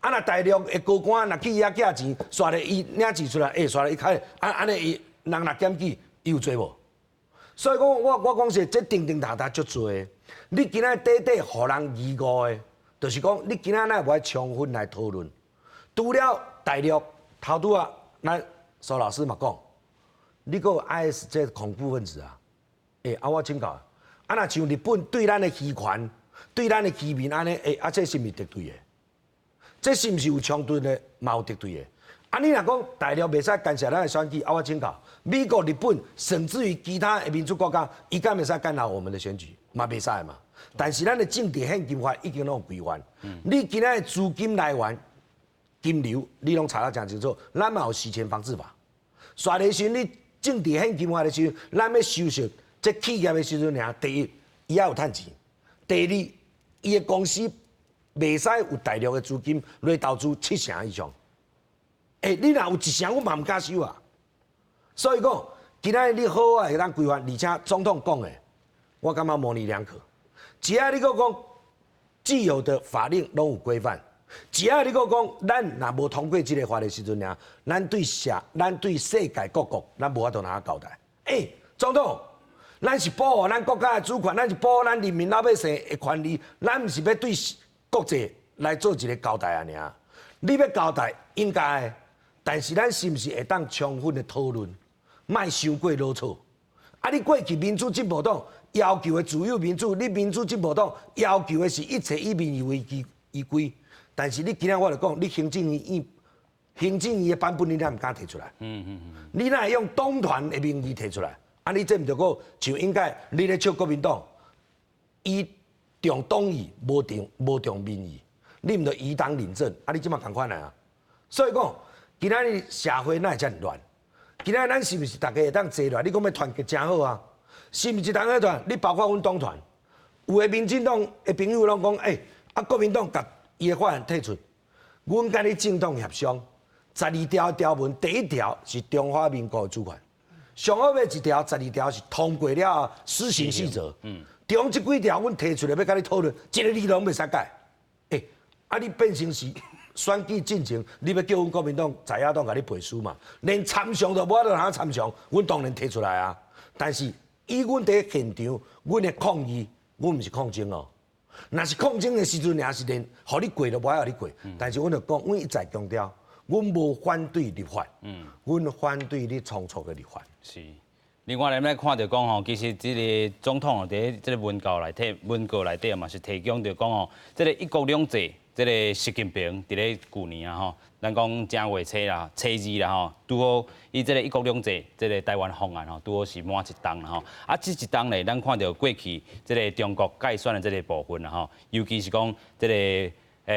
Speaker 5: 啊！若大陸的高官若去伊遐寄錢，煞咧伊領錢出來，欸，煞咧伊開，啊按呢伊人若檢舉，伊有罪無？所以講，我講是這叮叮當當足濟。你今仔短短予人疑誤的，就是講你今仔哪會無愛充分來討論？除了大陸頭拄仔，咱蘇老師嘛講，你閣有 IS 這恐怖分子啊？欸，啊我請教，啊若像日本對咱的漁權、對咱的漁民按呢，欸，啊這是毋是敵對的？這是毋是有衝突的？嘛有敵對的。啊，你若講大陸袂使干涉咱的選舉，啊，我請教，美國、日本，甚至於其他的民主國家，伊敢袂使干擾我們的選舉？嘛袂使嘛。但是咱的政治獻金法已經攏有規範。你今仔的資金來源、金流，你攏查得誠清楚。咱嘛有洗錢防治法。煞的時陣，你政治獻金法的時陣，咱欲收拾這企業的時陣，爾第一，伊愛有趁錢；第二，伊的公司袂使有大陸的資金來投資7成以上。欸，你若有1成，我嘛毋敢收啊。所以講，今仔日你好好會當規範，而且總統講的，我感覺模棱兩可。只要你閣講既有的法令攏有規範，只要你閣講咱若無通過這个法的時陣爾，咱對世界各國，咱無法度通交代。欸，總統，咱是保護咱國家的主權，咱是保護咱人民老百姓的權利，咱毋是欲對國際來做一个交代按呢爾。你欲交代應該，但是咱是毋是會當充分的討論，莫傷過囉嗦。啊！你過去民主進步黨要求的自由民主，你民主進步黨要求的是一切以民意為依依歸。但是你今仔我就講，你行政院行政院的版本，你哪毋敢提出來？你哪會用黨團的名義提出來？啊！你這毋著閣像應該你咧笑國民黨，伊重黨意，無重民意，你毋著以黨領政？啊！你這馬仝款啊？所以講，今仔日社會哪會遮爾亂？今仔咱是毋是大家會當坐落來？你講欲團結誠好啊？是毋是大家團？你包括阮黨團，有的民進黨的朋友攏講，欸，啊國民黨共伊的法案退出，阮佮你政黨協商，12條條文第一條是中華民國的主權，上後尾一條12條是通過了後施行細則。中這幾條阮提出來欲共你討論，一个字攏袂使改。欸，啊你變成是選舉進前，你欲叫阮國民黨在野黨共你背書嘛？連參詳都無法度通參詳，阮當然提出來啊。但是以阮佇現場，阮的抗議，阮毋是抗爭哦。若是抗爭的時陣，爾是連予你過都無愛予你過。但是阮就講，阮一再強調，阮無反對立法，阮反對你倉促的立法。
Speaker 1: 是。另外，咱來看著講吼，其實這个總統佇這个文告內底，文告內底嘛是提供著講吼，這个一國兩制，這个習近平佇咧舊年啊吼，咱講正月初啦、初二啦吼，拄好伊這个一國兩制，這个台灣方案吼，拄好是滿一冬啦吼。啊，這一冬咧，咱看著過去這个中國改選的這个部分啦吼，尤其是講這个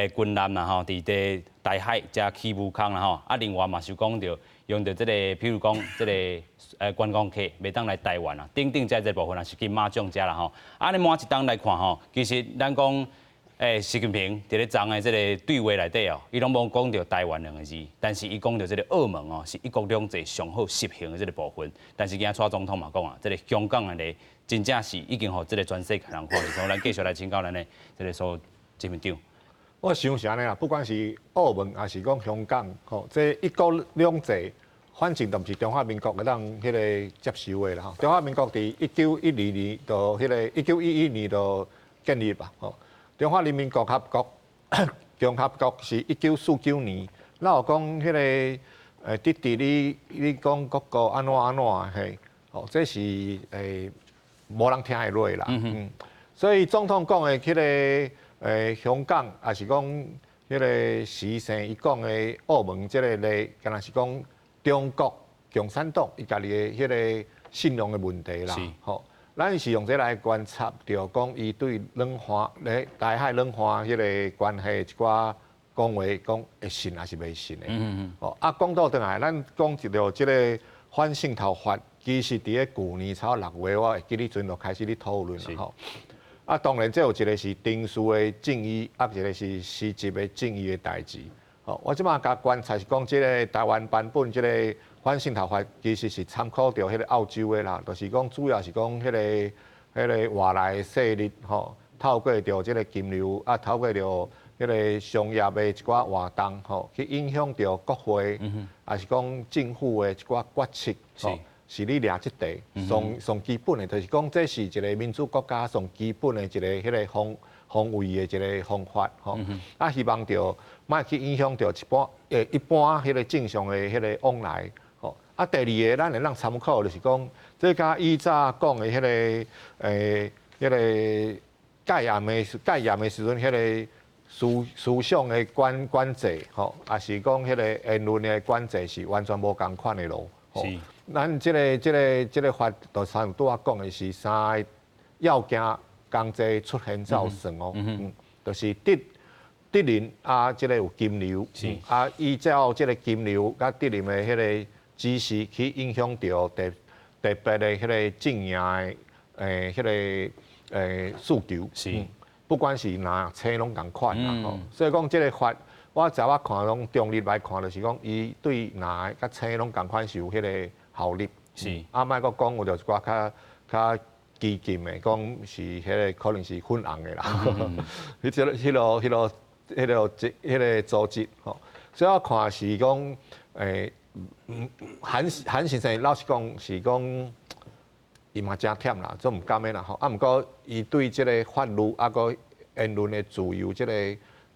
Speaker 1: 軍艦啦吼，佇佇台海遮起武空啦吼，啊，另外嘛是講著用著這个，譬如講這个觀光客袂當來台灣啊，等等這這部分啊是金馬獎遮啦吼。啊，按呢滿一冬來看吼，其實咱講習近平佇咧昨的這个對話內底哦，伊攏無講著台灣兩个字，但是伊講著這个澳門哦，是一國兩制上好實行的這个部分。但是今仔蔡總統嘛講啊，這个香港的咧，真正是已經予這个全世界人看，所以咱繼續來請教咱的這个蘇執行長。
Speaker 6: 我想是按呢啦，不管是澳門抑是講香港，吼，這一國兩制，反正都毋是中華民國會當彼个接受的啦。中華民國佇1912年就彼个1911年就建立吧，吼。中華人民共和國共和國是1949年，哪有講彼个佇佇你你講國歌按怎按怎嘿，吼，這是無人聽會落啦。所以總統講的彼个香港，抑是講彼个時勢，伊講的澳門這个例，敢若是講中國共產黨伊家己的彼个信用的問題啦。吼，咱是用這來觀察著講，伊對兩岸咧台海兩岸彼個關係一寡講話，講會信抑是袂信的。吼，啊，講倒轉來，咱講一著這个反滲透法，其實佇咧舊年差不多6月，我會記彼陣就開始咧討論啦。吼。啊，當然，這有一个是程序的正義，啊，一个是實質的正義的代誌。吼，我這馬共觀察是講，這个台灣版本這个反滲透法，其實是參考著彼个澳洲的啦，就是講主要是講彼個外來勢力吼，透過著這个金流啊，透過著彼个商業的一寡活動吼，去影響著國會，抑是講政府的一寡決策。吼。是咧掠這塊，上上基本的，就是講這是一个民主國家上基本的一个彼个防防衛的一个方法，吼。啊，希望著莫去影響著一般彼个正常的彼个往來，吼。啊，第二个咱會當參考就是講，這佮以早講的彼个彼个戒嚴的時陣，彼个思想的管制，吼，抑是講彼个言論的管制是完全無仝款的路。咱這個法就像拄仔講的是三个要件仝齊出現才有算哦，就是敵人啊，這个有金流，啊，依照這个金流佮敵人的彼个指示去影響著特別的彼个陣營的彼个訴求，不管是藍青攏仝款啦，吼，所以講這个法，我昨仔看攏中立來看，就是講伊對藍佮青攏仝款是有彼个效力。啊，莫閣講有著一寡較較激進的，講是彼个可能是粉紅的啦，彼個彼個彼個彼個彼個組織吼，所以我看是講韓先生老實講是講，伊嘛誠忝啦，做毋甘的啦吼。啊，毋過伊對這个法律啊，閣言論的自由這个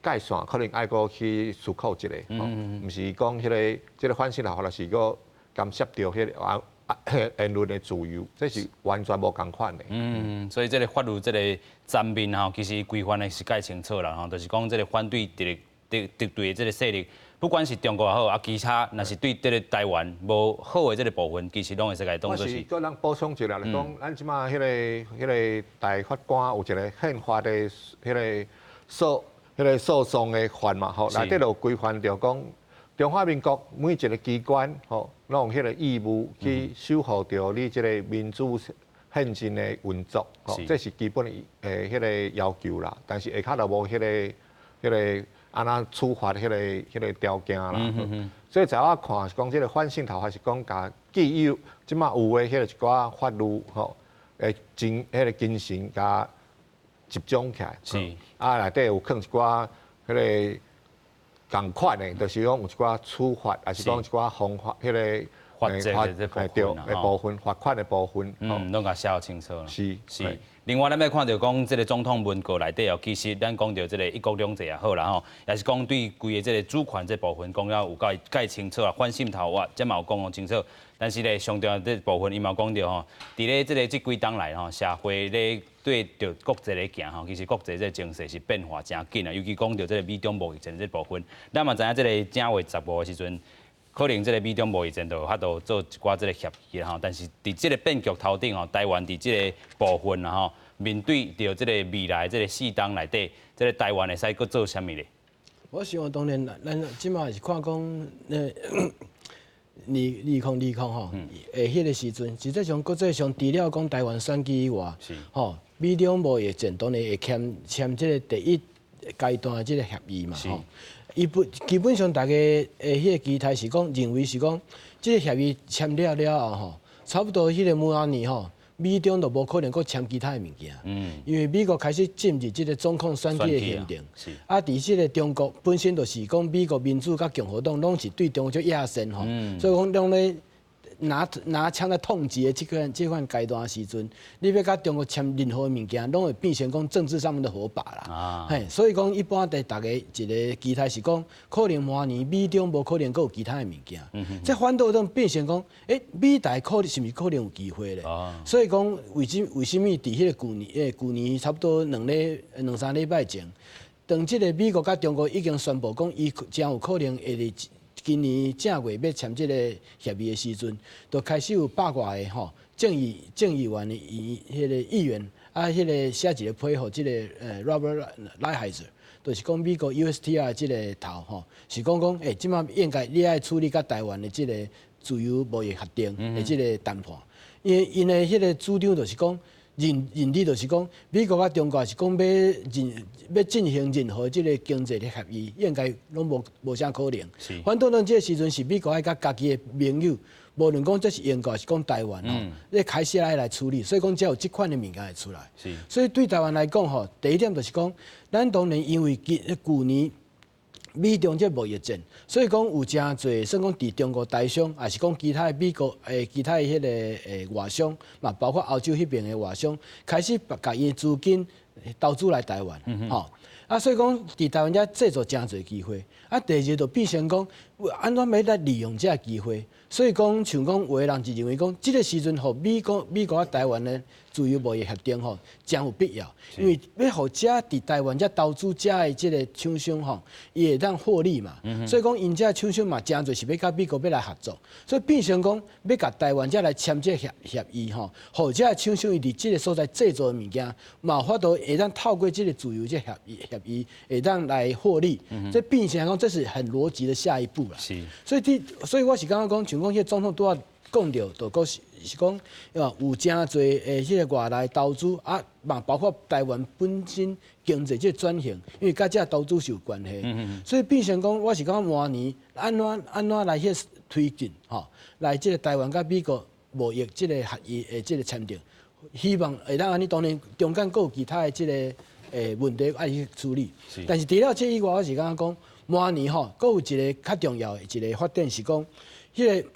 Speaker 6: 界線，可能愛閣去思考一下，吼，毋是講彼个這个反滲透法，是閣干涉著彼个言論的自由，這是完全無仝款的。
Speaker 1: 嗯，所以這个法律這个層面吼，其實規範的是蓋清楚啦吼，就是講這个反對敵敵敵對的這个勢力，不管是中國也好，啊，其他若是對這个台灣無好的這个部分，其實攏會使共當做是。
Speaker 6: 我是閣咱補充一下來講，咱這馬彼個大法官有一个憲法的彼个訴訟的法嘛，吼，內底就有規範著講，中華民國每一个機關吼，攏有彼个義務去守護著你這个民主憲政的運作，吼，這是基本的彼个要求啦。但是下跤就無彼個按怎處罰彼個條件啦。所以在我看是講，這个反滲透法是講共既有這馬有的彼個一寡法律吼，彼个精神共集中起來。啊，內底有囥一寡彼个仝款的，就是講有一寡處罰，抑是講一寡方法，彼个
Speaker 1: 罰則的這部分
Speaker 6: 的部分，罰款的部分，
Speaker 1: 嗯，攏共寫清楚啦。
Speaker 6: 是
Speaker 1: 是。另外，咱欲看著講，這个總統文告內底哦，其實咱講著這个一國兩制也好啦吼，也是講對規个這个主權這部分講了有夠蓋清楚啊，反滲透法這嘛有講清楚。但是咧，上重要這部分伊嘛有講著吼，佇咧這个這幾冬來吼，社會咧對著國際咧行吼，其實國際這个情勢是變化誠緊啊，尤其講著這个美中貿易戰這部分，咱嘛知影這个正月15的時陣，可能這个美中貿易戰就有法度做一寡這个協議吼，但是佇這个變局頭頂吼，台灣佇這个部分啊吼，面對著這个未來這个4冬內底，這个台灣會使閣做啥物咧？
Speaker 7: 我想當然，咱這馬是看講，2020吼，彼个時陣，實際上國際上除了講台灣選舉以外，吼，美中貿易戰當然會簽簽這个第一階段的這个協議嘛，吼。伊本基本上大家的彼个期待是講，認為是講，這个協議簽了了後吼，差不多彼个明仔年吼，美中就無可能閣簽其他的物件。因為美國開始進入這個總統選舉的行程。啊，佇這個中國本身就是講美國民主佮共和黨攏是對中國足野心吼，所以講攏咧拿槍來痛擊的這款階段的時陣，你欲佮中國簽任何物件，攏會變成講政治上面的火把啦。嘿，所以講一般佇大家一個期待是講，可能明年美中無可能閣有其他的物件。這反倒當變成講，美台可能是毋是可能有機會咧？所以講為什物佇彼個舊年，舊年差不多兩三禮拜前，當這個美國佮中國已經宣布講，伊誠有可能會佇今年正月欲簽這個協議的時陣，就開始有百外个吼眾議員的彼個議員啊，彼個寫一個批予這個Robert Lighthizer，就是講美國 USTR 這個頭吼，是講講這擺應該你愛處理佮台灣的這個自由貿易協定的這個談判，因為𪜶的彼個主張就是講，認知就是講，美國佮中國是講欲進行任何這個經濟的協議，應該攏無啥可能。反倒咱這個時陣是美國愛佮家己的盟友，無論講這是英國還是講台灣吼，你開始愛來處理，所以講才有這款的物件會出來。所以對台灣來講吼，第一點就是講，咱當然因為舊年美中這貿易戰，所以講有誠濟，算講佇中國台商，抑是講其他的美國其他的彼個外商，嘛包括歐洲彼邊的外商，開始共𪜶資金投資來台灣，吼。啊，所以講佇台灣遮製造誠濟機會。啊，第二就變成講，按怎欲來利用這个機會？所以講，像講有的人就認為講，這個時陣予美國佮台灣的自由貿易協定吼，誠有必要，因為欲予遮佇台灣遮投資遮的這個廠商吼，伊會當獲利嘛。所以講，𪜶遮廠商嘛，誠濟是欲佮美國欲來合作，所以變成講欲共台灣遮來簽這協議吼，予遮廠商伊佇這個所在製造的物件，嘛有法度會當透過這個自由這協議，會當來獲利。這變成講這是很邏輯的下一步啦。所以我是感覺講，像講彼個總統拄仔講著，就閣是講，有誠濟的彼個外來投資啊，嘛包括台灣本身經濟這個轉型，因為佮這投資是有關係，所以變成講，我是感覺明年按怎來去推進吼，來這個台灣佮美國貿易這個協議的這個簽訂，希望會當按呢，當然中間閣有其他的這個問題愛去處理。但是除了這以外，我是感覺講，明年吼，閣有一個較重要的一個發展是講，彼個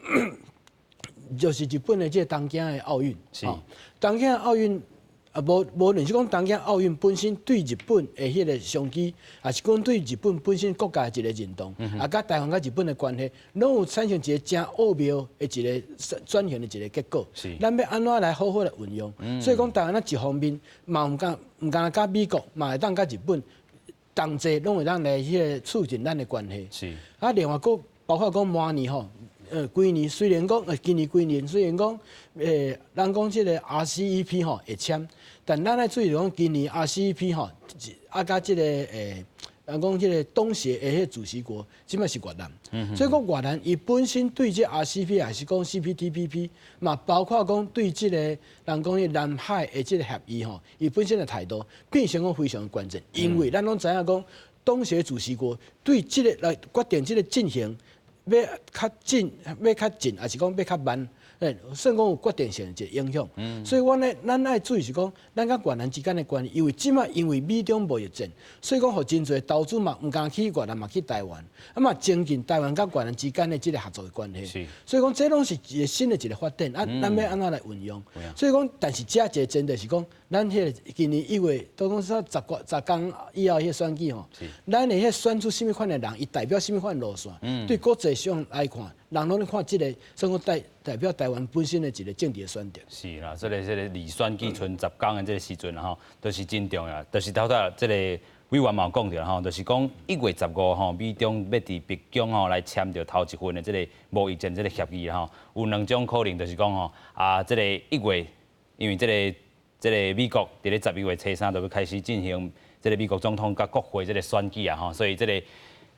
Speaker 7: 就是日本的這個東京的奧運。東京奧運啊，無論是講東京奧運本身對日本的彼個商機，抑是講對日本本身國家的一個認同，啊，佮台灣佮日本的關係，攏有產生一個誠奧妙的一個轉型的一個結果。咱欲按怎來好好來運用？所以講台灣咱一方面嘛毋敢佮美國，嘛會當佮日本同齊，攏會當來彼個促進咱的關係。啊，另外閣包括講明年吼，規年雖然講，今年規年雖然講，人講這個 RCEP 吼會簽，但咱愛注意講，今年 RCEP 吼，啊，佮這個人講這個東協的彼個主席國，這擺是越南，所以講越南伊本身對這 RCEP 抑是講 CPTPP，嘛包括講對這個人講彼南海的這個協議吼，伊本身的態度變成講非常關鍵，因為咱攏知影講，東協主席國對這個來決定這個進行欲較緊，欲較緊，抑是講欲較慢，算講有決定性的一個影響。所以，阮咧，咱愛注意是講，咱佮越南之間的關係，因為這擺因為美中貿易戰，所以講予真濟投資嘛，毋敢去越南嘛去台灣，啊嘛增進台灣佮越南之間的這個合作的關係。所以講，這攏是一個新的一個發展，啊，咱欲按怎來運用？所以講，但是這一個前提是講，咱彼個今年1月，都講說10天以後彼個選舉吼，咱會彼選出啥物款的人，伊代表啥物款的路線，對國際上來看，人攏咧看這個，算講代表台灣本身的一個政治的選擇。
Speaker 1: 是啦，這個離選舉賰10天的這個時陣吼，都是真重要。就是頭拄這個委員嘛有講著吼，就是講1月15吼，美中欲佇白宮吼來簽著頭一份的這個貿易戰這個協議吼，有兩種可能，就是講吼啊，這個一月，因為這個美國佇咧12月初三就欲開始進行這個美國總統佮國會這個選舉啊吼，所以這個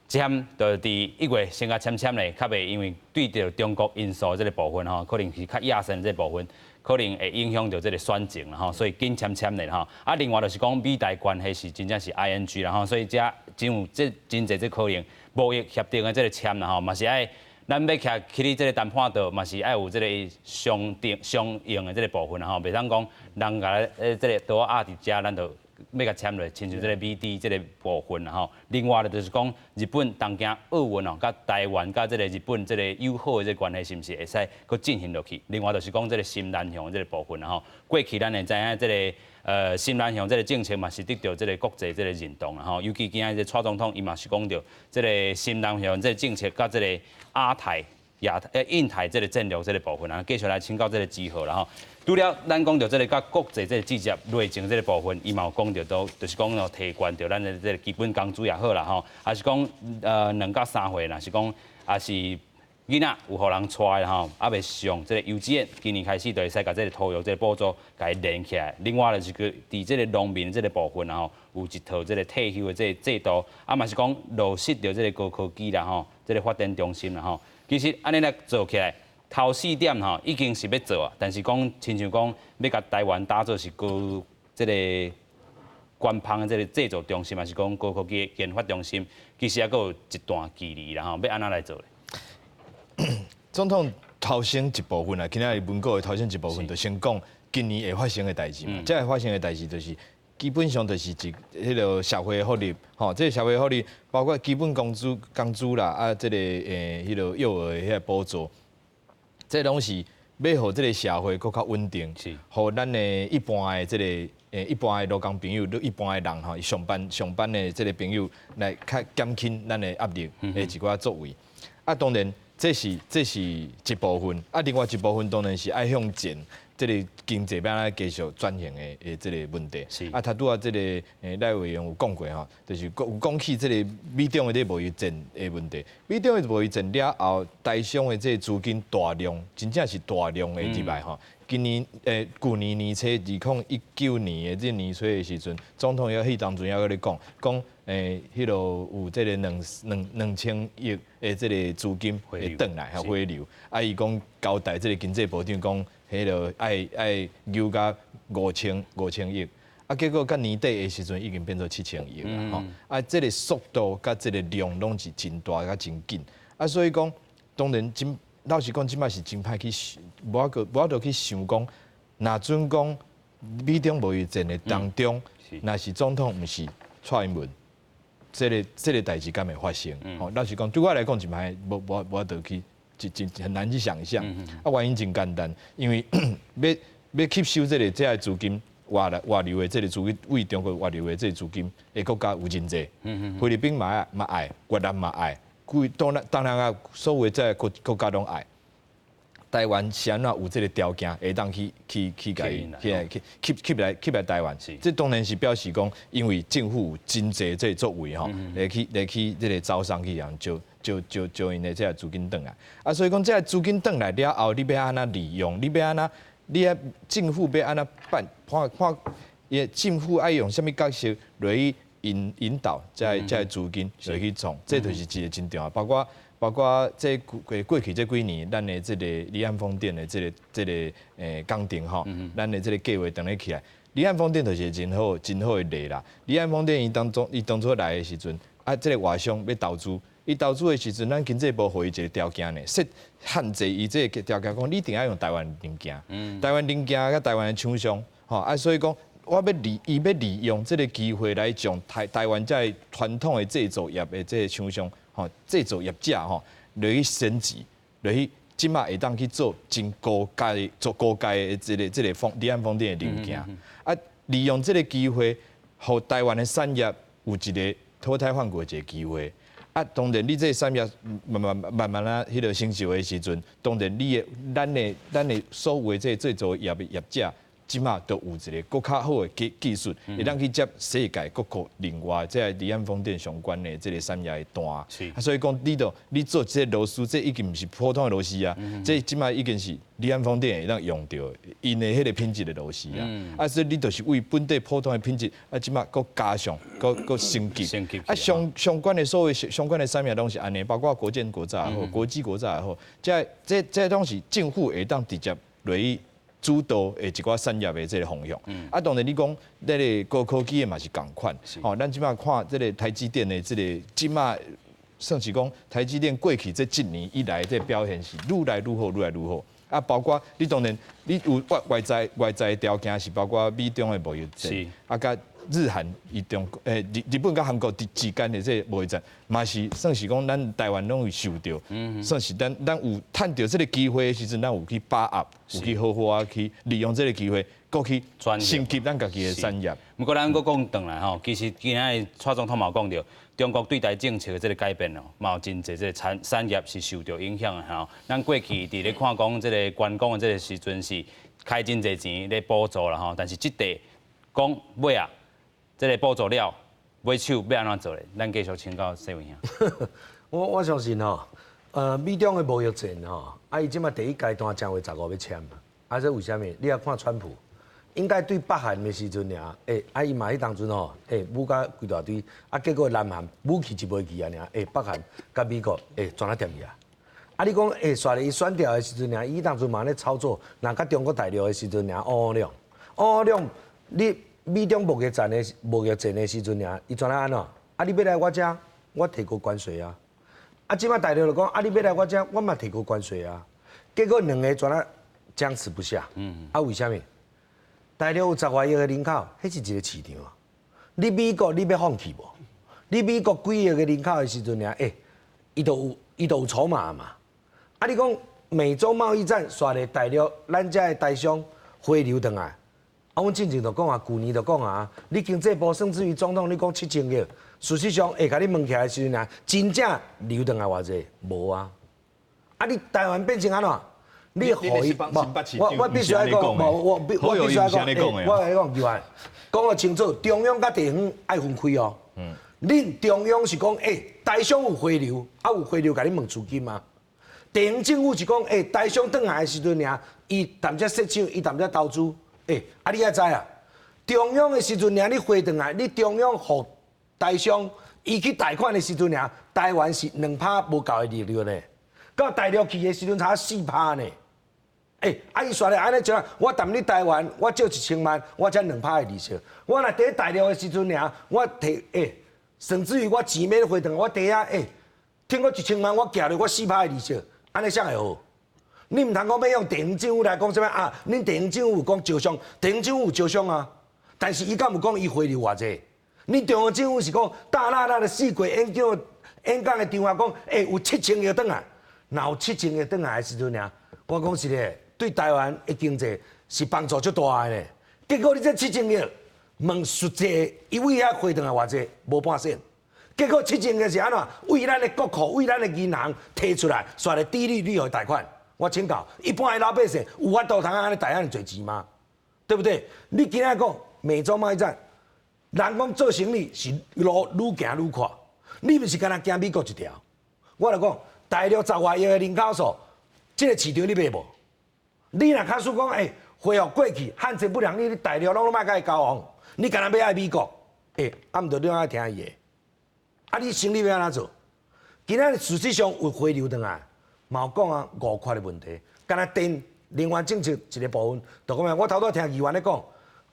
Speaker 1: 簽就佇一月先共簽簽咧，較袂因為對著中國因素這個部分吼，可能是較野心這個部分，可能會影響著這個選情啦吼，所以緊簽簽咧吼。啊，另外就是講美台關係是真正是 ING 啦吼，所以這真有這真濟這可能貿易協定的這個簽啦吼，嘛是愛咱欲徛起佇這个談判桌，嘛是愛有這个相定相應的這个部分吼，袂當講人共這个桌仔壓佇遮，咱就欲共簽落，親像這个美豬這个部分啦吼。另外咧，就是講日本東京奧運哦，佮台灣佮這个日本這个友好的這个關係，是毋是會使閣進行落去？另外就是講這个新南向這个部分啦吼。過去咱會知影這个新南向這个政策嘛是得著這个國際這个認同啦吼。尤其今仔日蔡總統伊嘛是講著這个新南向這个政策佮這个亞太、亞太、印太這个戰略這个部分啊，繼續來請教這个志豪啦吼。除了咱講著這个佮國際這个直接內政這个部分，伊嘛有講著都就是講哦，提懸著咱的這个基本工資也好啦吼，抑是講2到3歲，若是講抑是囡仔有予人帶的吼，猶未上這个幼稚園，今年開始就會使共這个托育這个補助共伊連起來。另外就是閣佇這个農民這个部分吼，有一套這个退休的這个制度，啊嘛是講落實著這个高科技啦吼，這个發展中心啦吼。其實按呢來做起來，頭四點吼已經是欲做啊，但是講親像講欲共台灣打造是高這个官方的這个製造中心，抑是講高科技研發中心，其實猶閣有一段距離啦吼，欲按怎來做咧？
Speaker 4: 總統頭先一部分啊，今仔日文告的頭先一部分，就先講今年會發生的代誌嘛。這會發生的代誌就是基本上就是一彼个社會福利，吼，這个社會福利包括基本工資、工資啦，啊，這个彼个幼兒的彼个補助，這攏是欲予這个社會閣較穩定，予咱的一般的這个一般的勞工朋友，一般的人吼，上班上班的這个朋友來較減輕咱的壓力的一寡作為。啊，當然這是一部分，啊，另外一部分當然是愛向前，這個經濟欲按怎繼續轉型的這個問題。啊，頭拄仔這個賴委員有講過吼，就是有講起這個美中的這個貿易戰的問題。美中的貿易戰了後，台商的這個資金大量，真正是大量的入來吼。今年舊年年初2019年的這年初的時陣，總統猶彼當陣猶閣咧講，講彼落有這個兩千億的這個資金會轉來，回流。啊，伊講交代這個經濟部長講，彼落愛愛留甲五千億。啊，結果到年底的時陣已經變做7000億啦，吼。啊，這個速度佮這個量攏是真大佮真緊。啊，所以講，當然真老實講，這擺是真歹去想，無法度去想講，若準講美中貿易戰的當中，若是總統毋是蔡英文，這個代誌敢會發生？吼，老實講，對我來講，真歹無法度去，真真很難去想象。啊，原因真簡單，因為欲吸收這個資金外來外流的這個資金，對中國外流的這個資金的國家有真濟，菲律賓嘛愛嘛愛，越南嘛愛。規當然當然啊，所有這個國國家攏愛。台灣是按怎有這個條件，會當去去去共伊去去吸吸來吸來台灣？這當然是表示講，因為政府有真濟這個作為吼，來去這個招商去人招招招招𪜶的這個資金轉來。啊，所以講這個資金轉來了後，你欲按怎利用？你欲按怎？你愛政府欲按怎辦？看看，伊政府愛用啥物角色來去引導這個資金來去創，這就是一個真重要。包括這過去這幾年，咱的這個離岸風電的這個工程吼，咱的這個計劃當咧起來，離岸風電就是真好真好的例啦。離岸風電伊當初來的時陣，啊，這個外商欲投資，伊投資的時陣，咱經濟部予伊一個條件呢，設限制伊這個條件講，你一定愛用台灣零件，台灣零件佮台灣的廠商，吼啊，所以講。我欲利，伊欲利用這個機會來將台灣這個傳統的製造業的這個廠商，吼製造業者吼，來去升級，來去這擺會當去做真高階、做高階的這個離岸風電的零件，啊，利用這個機會，予台灣的產業有一個脫胎換骨的一個機會。啊，當然你這個產業慢慢慢慢啊，彼個成熟的時陣，當然你的咱的所有的這個製造業的業者。這擺都有一個閣較好的技術，會當去接世界各國另外這個離岸風電相關的這個產業的單。啊，所以講你都你做這個螺絲，這已經毋是普通的螺絲啊，這這擺已經是離岸風電會當用著𪜶的彼個品質的螺絲啊。啊，所以你就是為本地普通的品質，啊，這擺閣加上，閣升級。啊，相關的所謂相關的產業攏是按呢，包括國建國造也好，國機國造也好，這攏是政府會當直接落去主導的一寡產業的這個方向。啊，當然你講那個高科技的嘛是仝款。吼，咱這擺看這個台積電的這個這擺算是講台積電過去這一年以來這表現是愈來愈好，愈來愈好。啊，包括你當然你有外在條件是包括美中的貿易戰，啊，佮日韓伊中日本佮韓國之間的這個貿易戰，嘛是算是講咱台灣攏有受著，算是咱有趁著這个機會的時陣，咱有去把握，有去好好啊去利用這个機會，閣去升級咱家己的產業。
Speaker 1: 毋過咱閣講轉來吼，其實今仔蔡總統嘛有講著，中國對台政策的這个改變哦，嘛有真濟這个產業是受著影響的吼。咱過去佇咧看講這个觀光的這个時陣是開真濟錢咧補助啦吼，但是這塊講尾啊，這个補助了，尾手欲按怎做咧？咱繼續請教世偉兄。
Speaker 5: 我相信吼，美中的貿易戰吼，啊，伊這馬第一階段1月15欲簽嘛，啊，這為啥物？你也看川普，應該對北韓的時陣爾，啊，伊嘛彼當陣吼，武甲規大堆，啊，結果南韓武器一袂去啊爾，北韓佮美國，全啊掂去啊。啊，你講，煞咧伊選掉的時陣爾，伊當陣嘛咧操作，若佮中國大陸的時陣爾，烏兩烏兩，你美中貿易戰的時陣爾，伊全啊按怎？啊，你欲來我遮，我提高關稅啊。啊，這馬大陸就講，啊，你欲來我遮，我嘛提高關稅啊。結果兩个全啊僵持不下。啊，為啥物？大陸有10外億个人口，彼是一个市場啊。你美國你欲放棄無？你美國幾億个人口的時陣爾，伊就有籌碼嘛。啊，你講美中貿易戰，煞咧大陸咱遮的台商回流轉來。啊，阮進前就講啊，舊年就講啊，你經濟部甚至於總統，你講7000億，事實上會共你問起來的時陣啊，真正流轉來偌濟？無啊。啊，你台灣變成按怎？你予伊，我必須愛講，無我必須愛講，我來講議員，講個清楚，中央佮地方愛分開哦。恁中央是講，台商有回流，啊有回流，共你問資金嗎？地方政府是講，台商轉來的時陣爾，伊踮遮設廠，伊踮遮投資，啊你愛知啊，中央的時陣爾，你回轉來，你中央予台商，伊去貸款的時陣爾，台灣是2趴無夠的利率呢，到大陸去的時陣才4趴呢。啊伊煞咧按呢講，我踮咧台灣，我借1000萬，我才2趴的利息。我若佇咧大陸的時陣爾，我提甚至於我錢免回轉，我佇遐聽講1000萬，我寄落我4趴的利息，按呢啥會好？你毋通講欲用地方政府來講啥物啊？恁地方政府有講招商，地方政府有招商啊，但是伊敢有講伊回流偌濟？恁中央政府是講大喇喇的四季演講的場合講，有7000億轉來，若有七千億轉來的時陣爾，我講實咧，對台灣的經濟是幫助足大的咧。結果你這七千億問實際，伊為遐回轉來偌濟？無半仙。結果七千億是按怎？為咱的國庫、為咱的銀行提出來，煞咧低利率予貸款。我請教，一般的老百姓有法度通按呢貸遐爾濟錢嗎？對不對？你今仔講美中貿易戰，人講做生意是路愈行愈闊，你毋是干焦驚美國一條。我來講，大陸10外億的人口數，這个市場你欲無？你若假使講，恢復過去旱災不良，你大陸攏莫共伊交往，你干焦欲愛美國？啊，毋著你愛聽伊的。啊，你生意欲按怎做？今仔日事實上有回流轉來，嘛有講啊五塊的問題，干焦電能源政策一个部分，就講我頭拄聽議員咧講，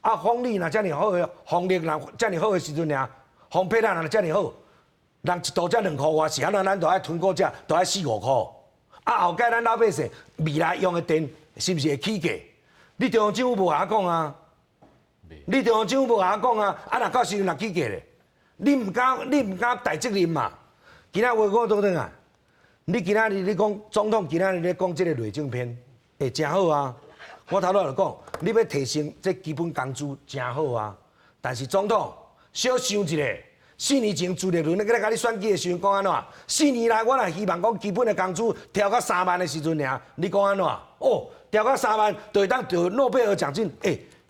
Speaker 5: 啊，風力若遮爾好的，風力若遮爾好的時陣爾，風配若遮爾好，人一度才2箍外，是按怎？咱就愛囤股價，就愛四五箍。啊，後蓋咱老百姓未來用的電是毋是會起價？你中央政府無共我講啊？你中央政府無共我講啊？啊，若到時陣若起價咧，你毋敢擔責任嘛？今仔話講倒轉啊！你今仔日你講總統今仔日咧講這个內政篇，真好啊！我頭拄就講，你欲提升這基本工資真好啊！但是總統小想一下，4年前朱立倫咧來共你選舉的時陣講按怎？4年來我若希望講基本的工資調到3萬的時陣爾，你講按怎？哦，調到三萬就會當得諾貝爾獎金。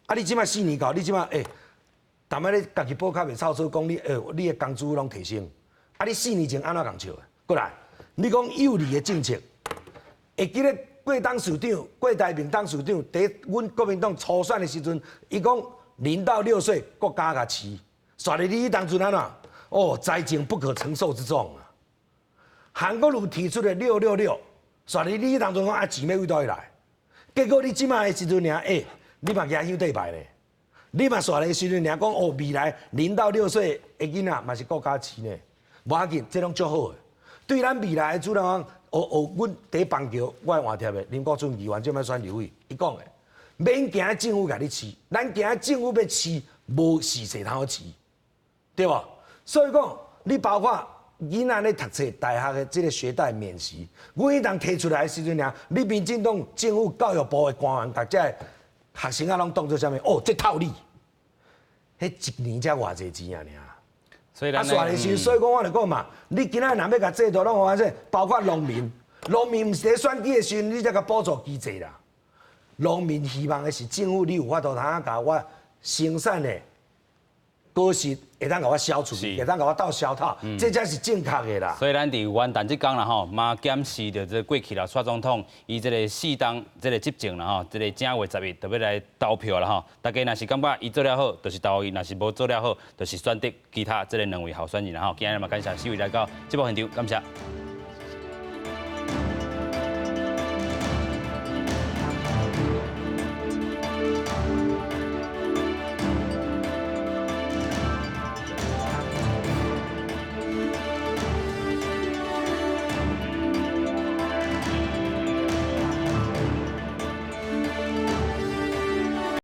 Speaker 5: 啊你這馬四年到，你這馬淡仔你家己報較袂臭草，講你的工資攏提升。啊你四年前按怎共笑的？過來，你講有利的政策，會記得郭董事長、郭台銘董事長，佇阮國民黨初選的時陣，伊講0到6歲國家共飼，煞咧你彼當陣按怎？哦，財政不可承受之重啊！韓國瑜提出的666，煞咧你彼當陣講啊錢欲佗位來？結果你這馬的時陣爾，你嘛舉香綴拜咧，你嘛煞咧時陣爾講哦，未來0到6歲的囡仔嘛是國家飼呢，無要緊，這攏足好的。對咱未來的主人講，哦哦，阮佇邦橋，我換帖的林國春議員這擺選立委，伊講的，免驚政府共你飼，咱驚政府欲飼，無時勢通好飼，對無？所以講，你包括囡仔咧讀冊大學的這個學貸免息，阮彼當提出來的時陣爾，你民進黨政府教育部的官員，共這个學生仔攏當做啥物？哦，這套利，彼一年才偌濟錢啊爾。
Speaker 1: 所以
Speaker 5: 啊，煞的時，所以講我就講嘛，你今仔若欲共制度攏予安怎，包括農民，農民毋是佇選舉的時陣，你才共補助機制啦。農民希望的是政府，你有法度通共我生產的果實會當共我銷出去，會當共我鬥銷頭，這才是正確的啦。
Speaker 1: 所以咱佇元旦這工啦吼，嘛檢視著這過去啦，蔡總統伊這个四冬這个執政啦吼，這个正月11就欲來投票啦吼。大家若是感覺伊做了好，就是投伊；若是無做了好，就是選擇其他這个兩位候選人啦吼。今日嘛感謝四位來到節目現場，感謝。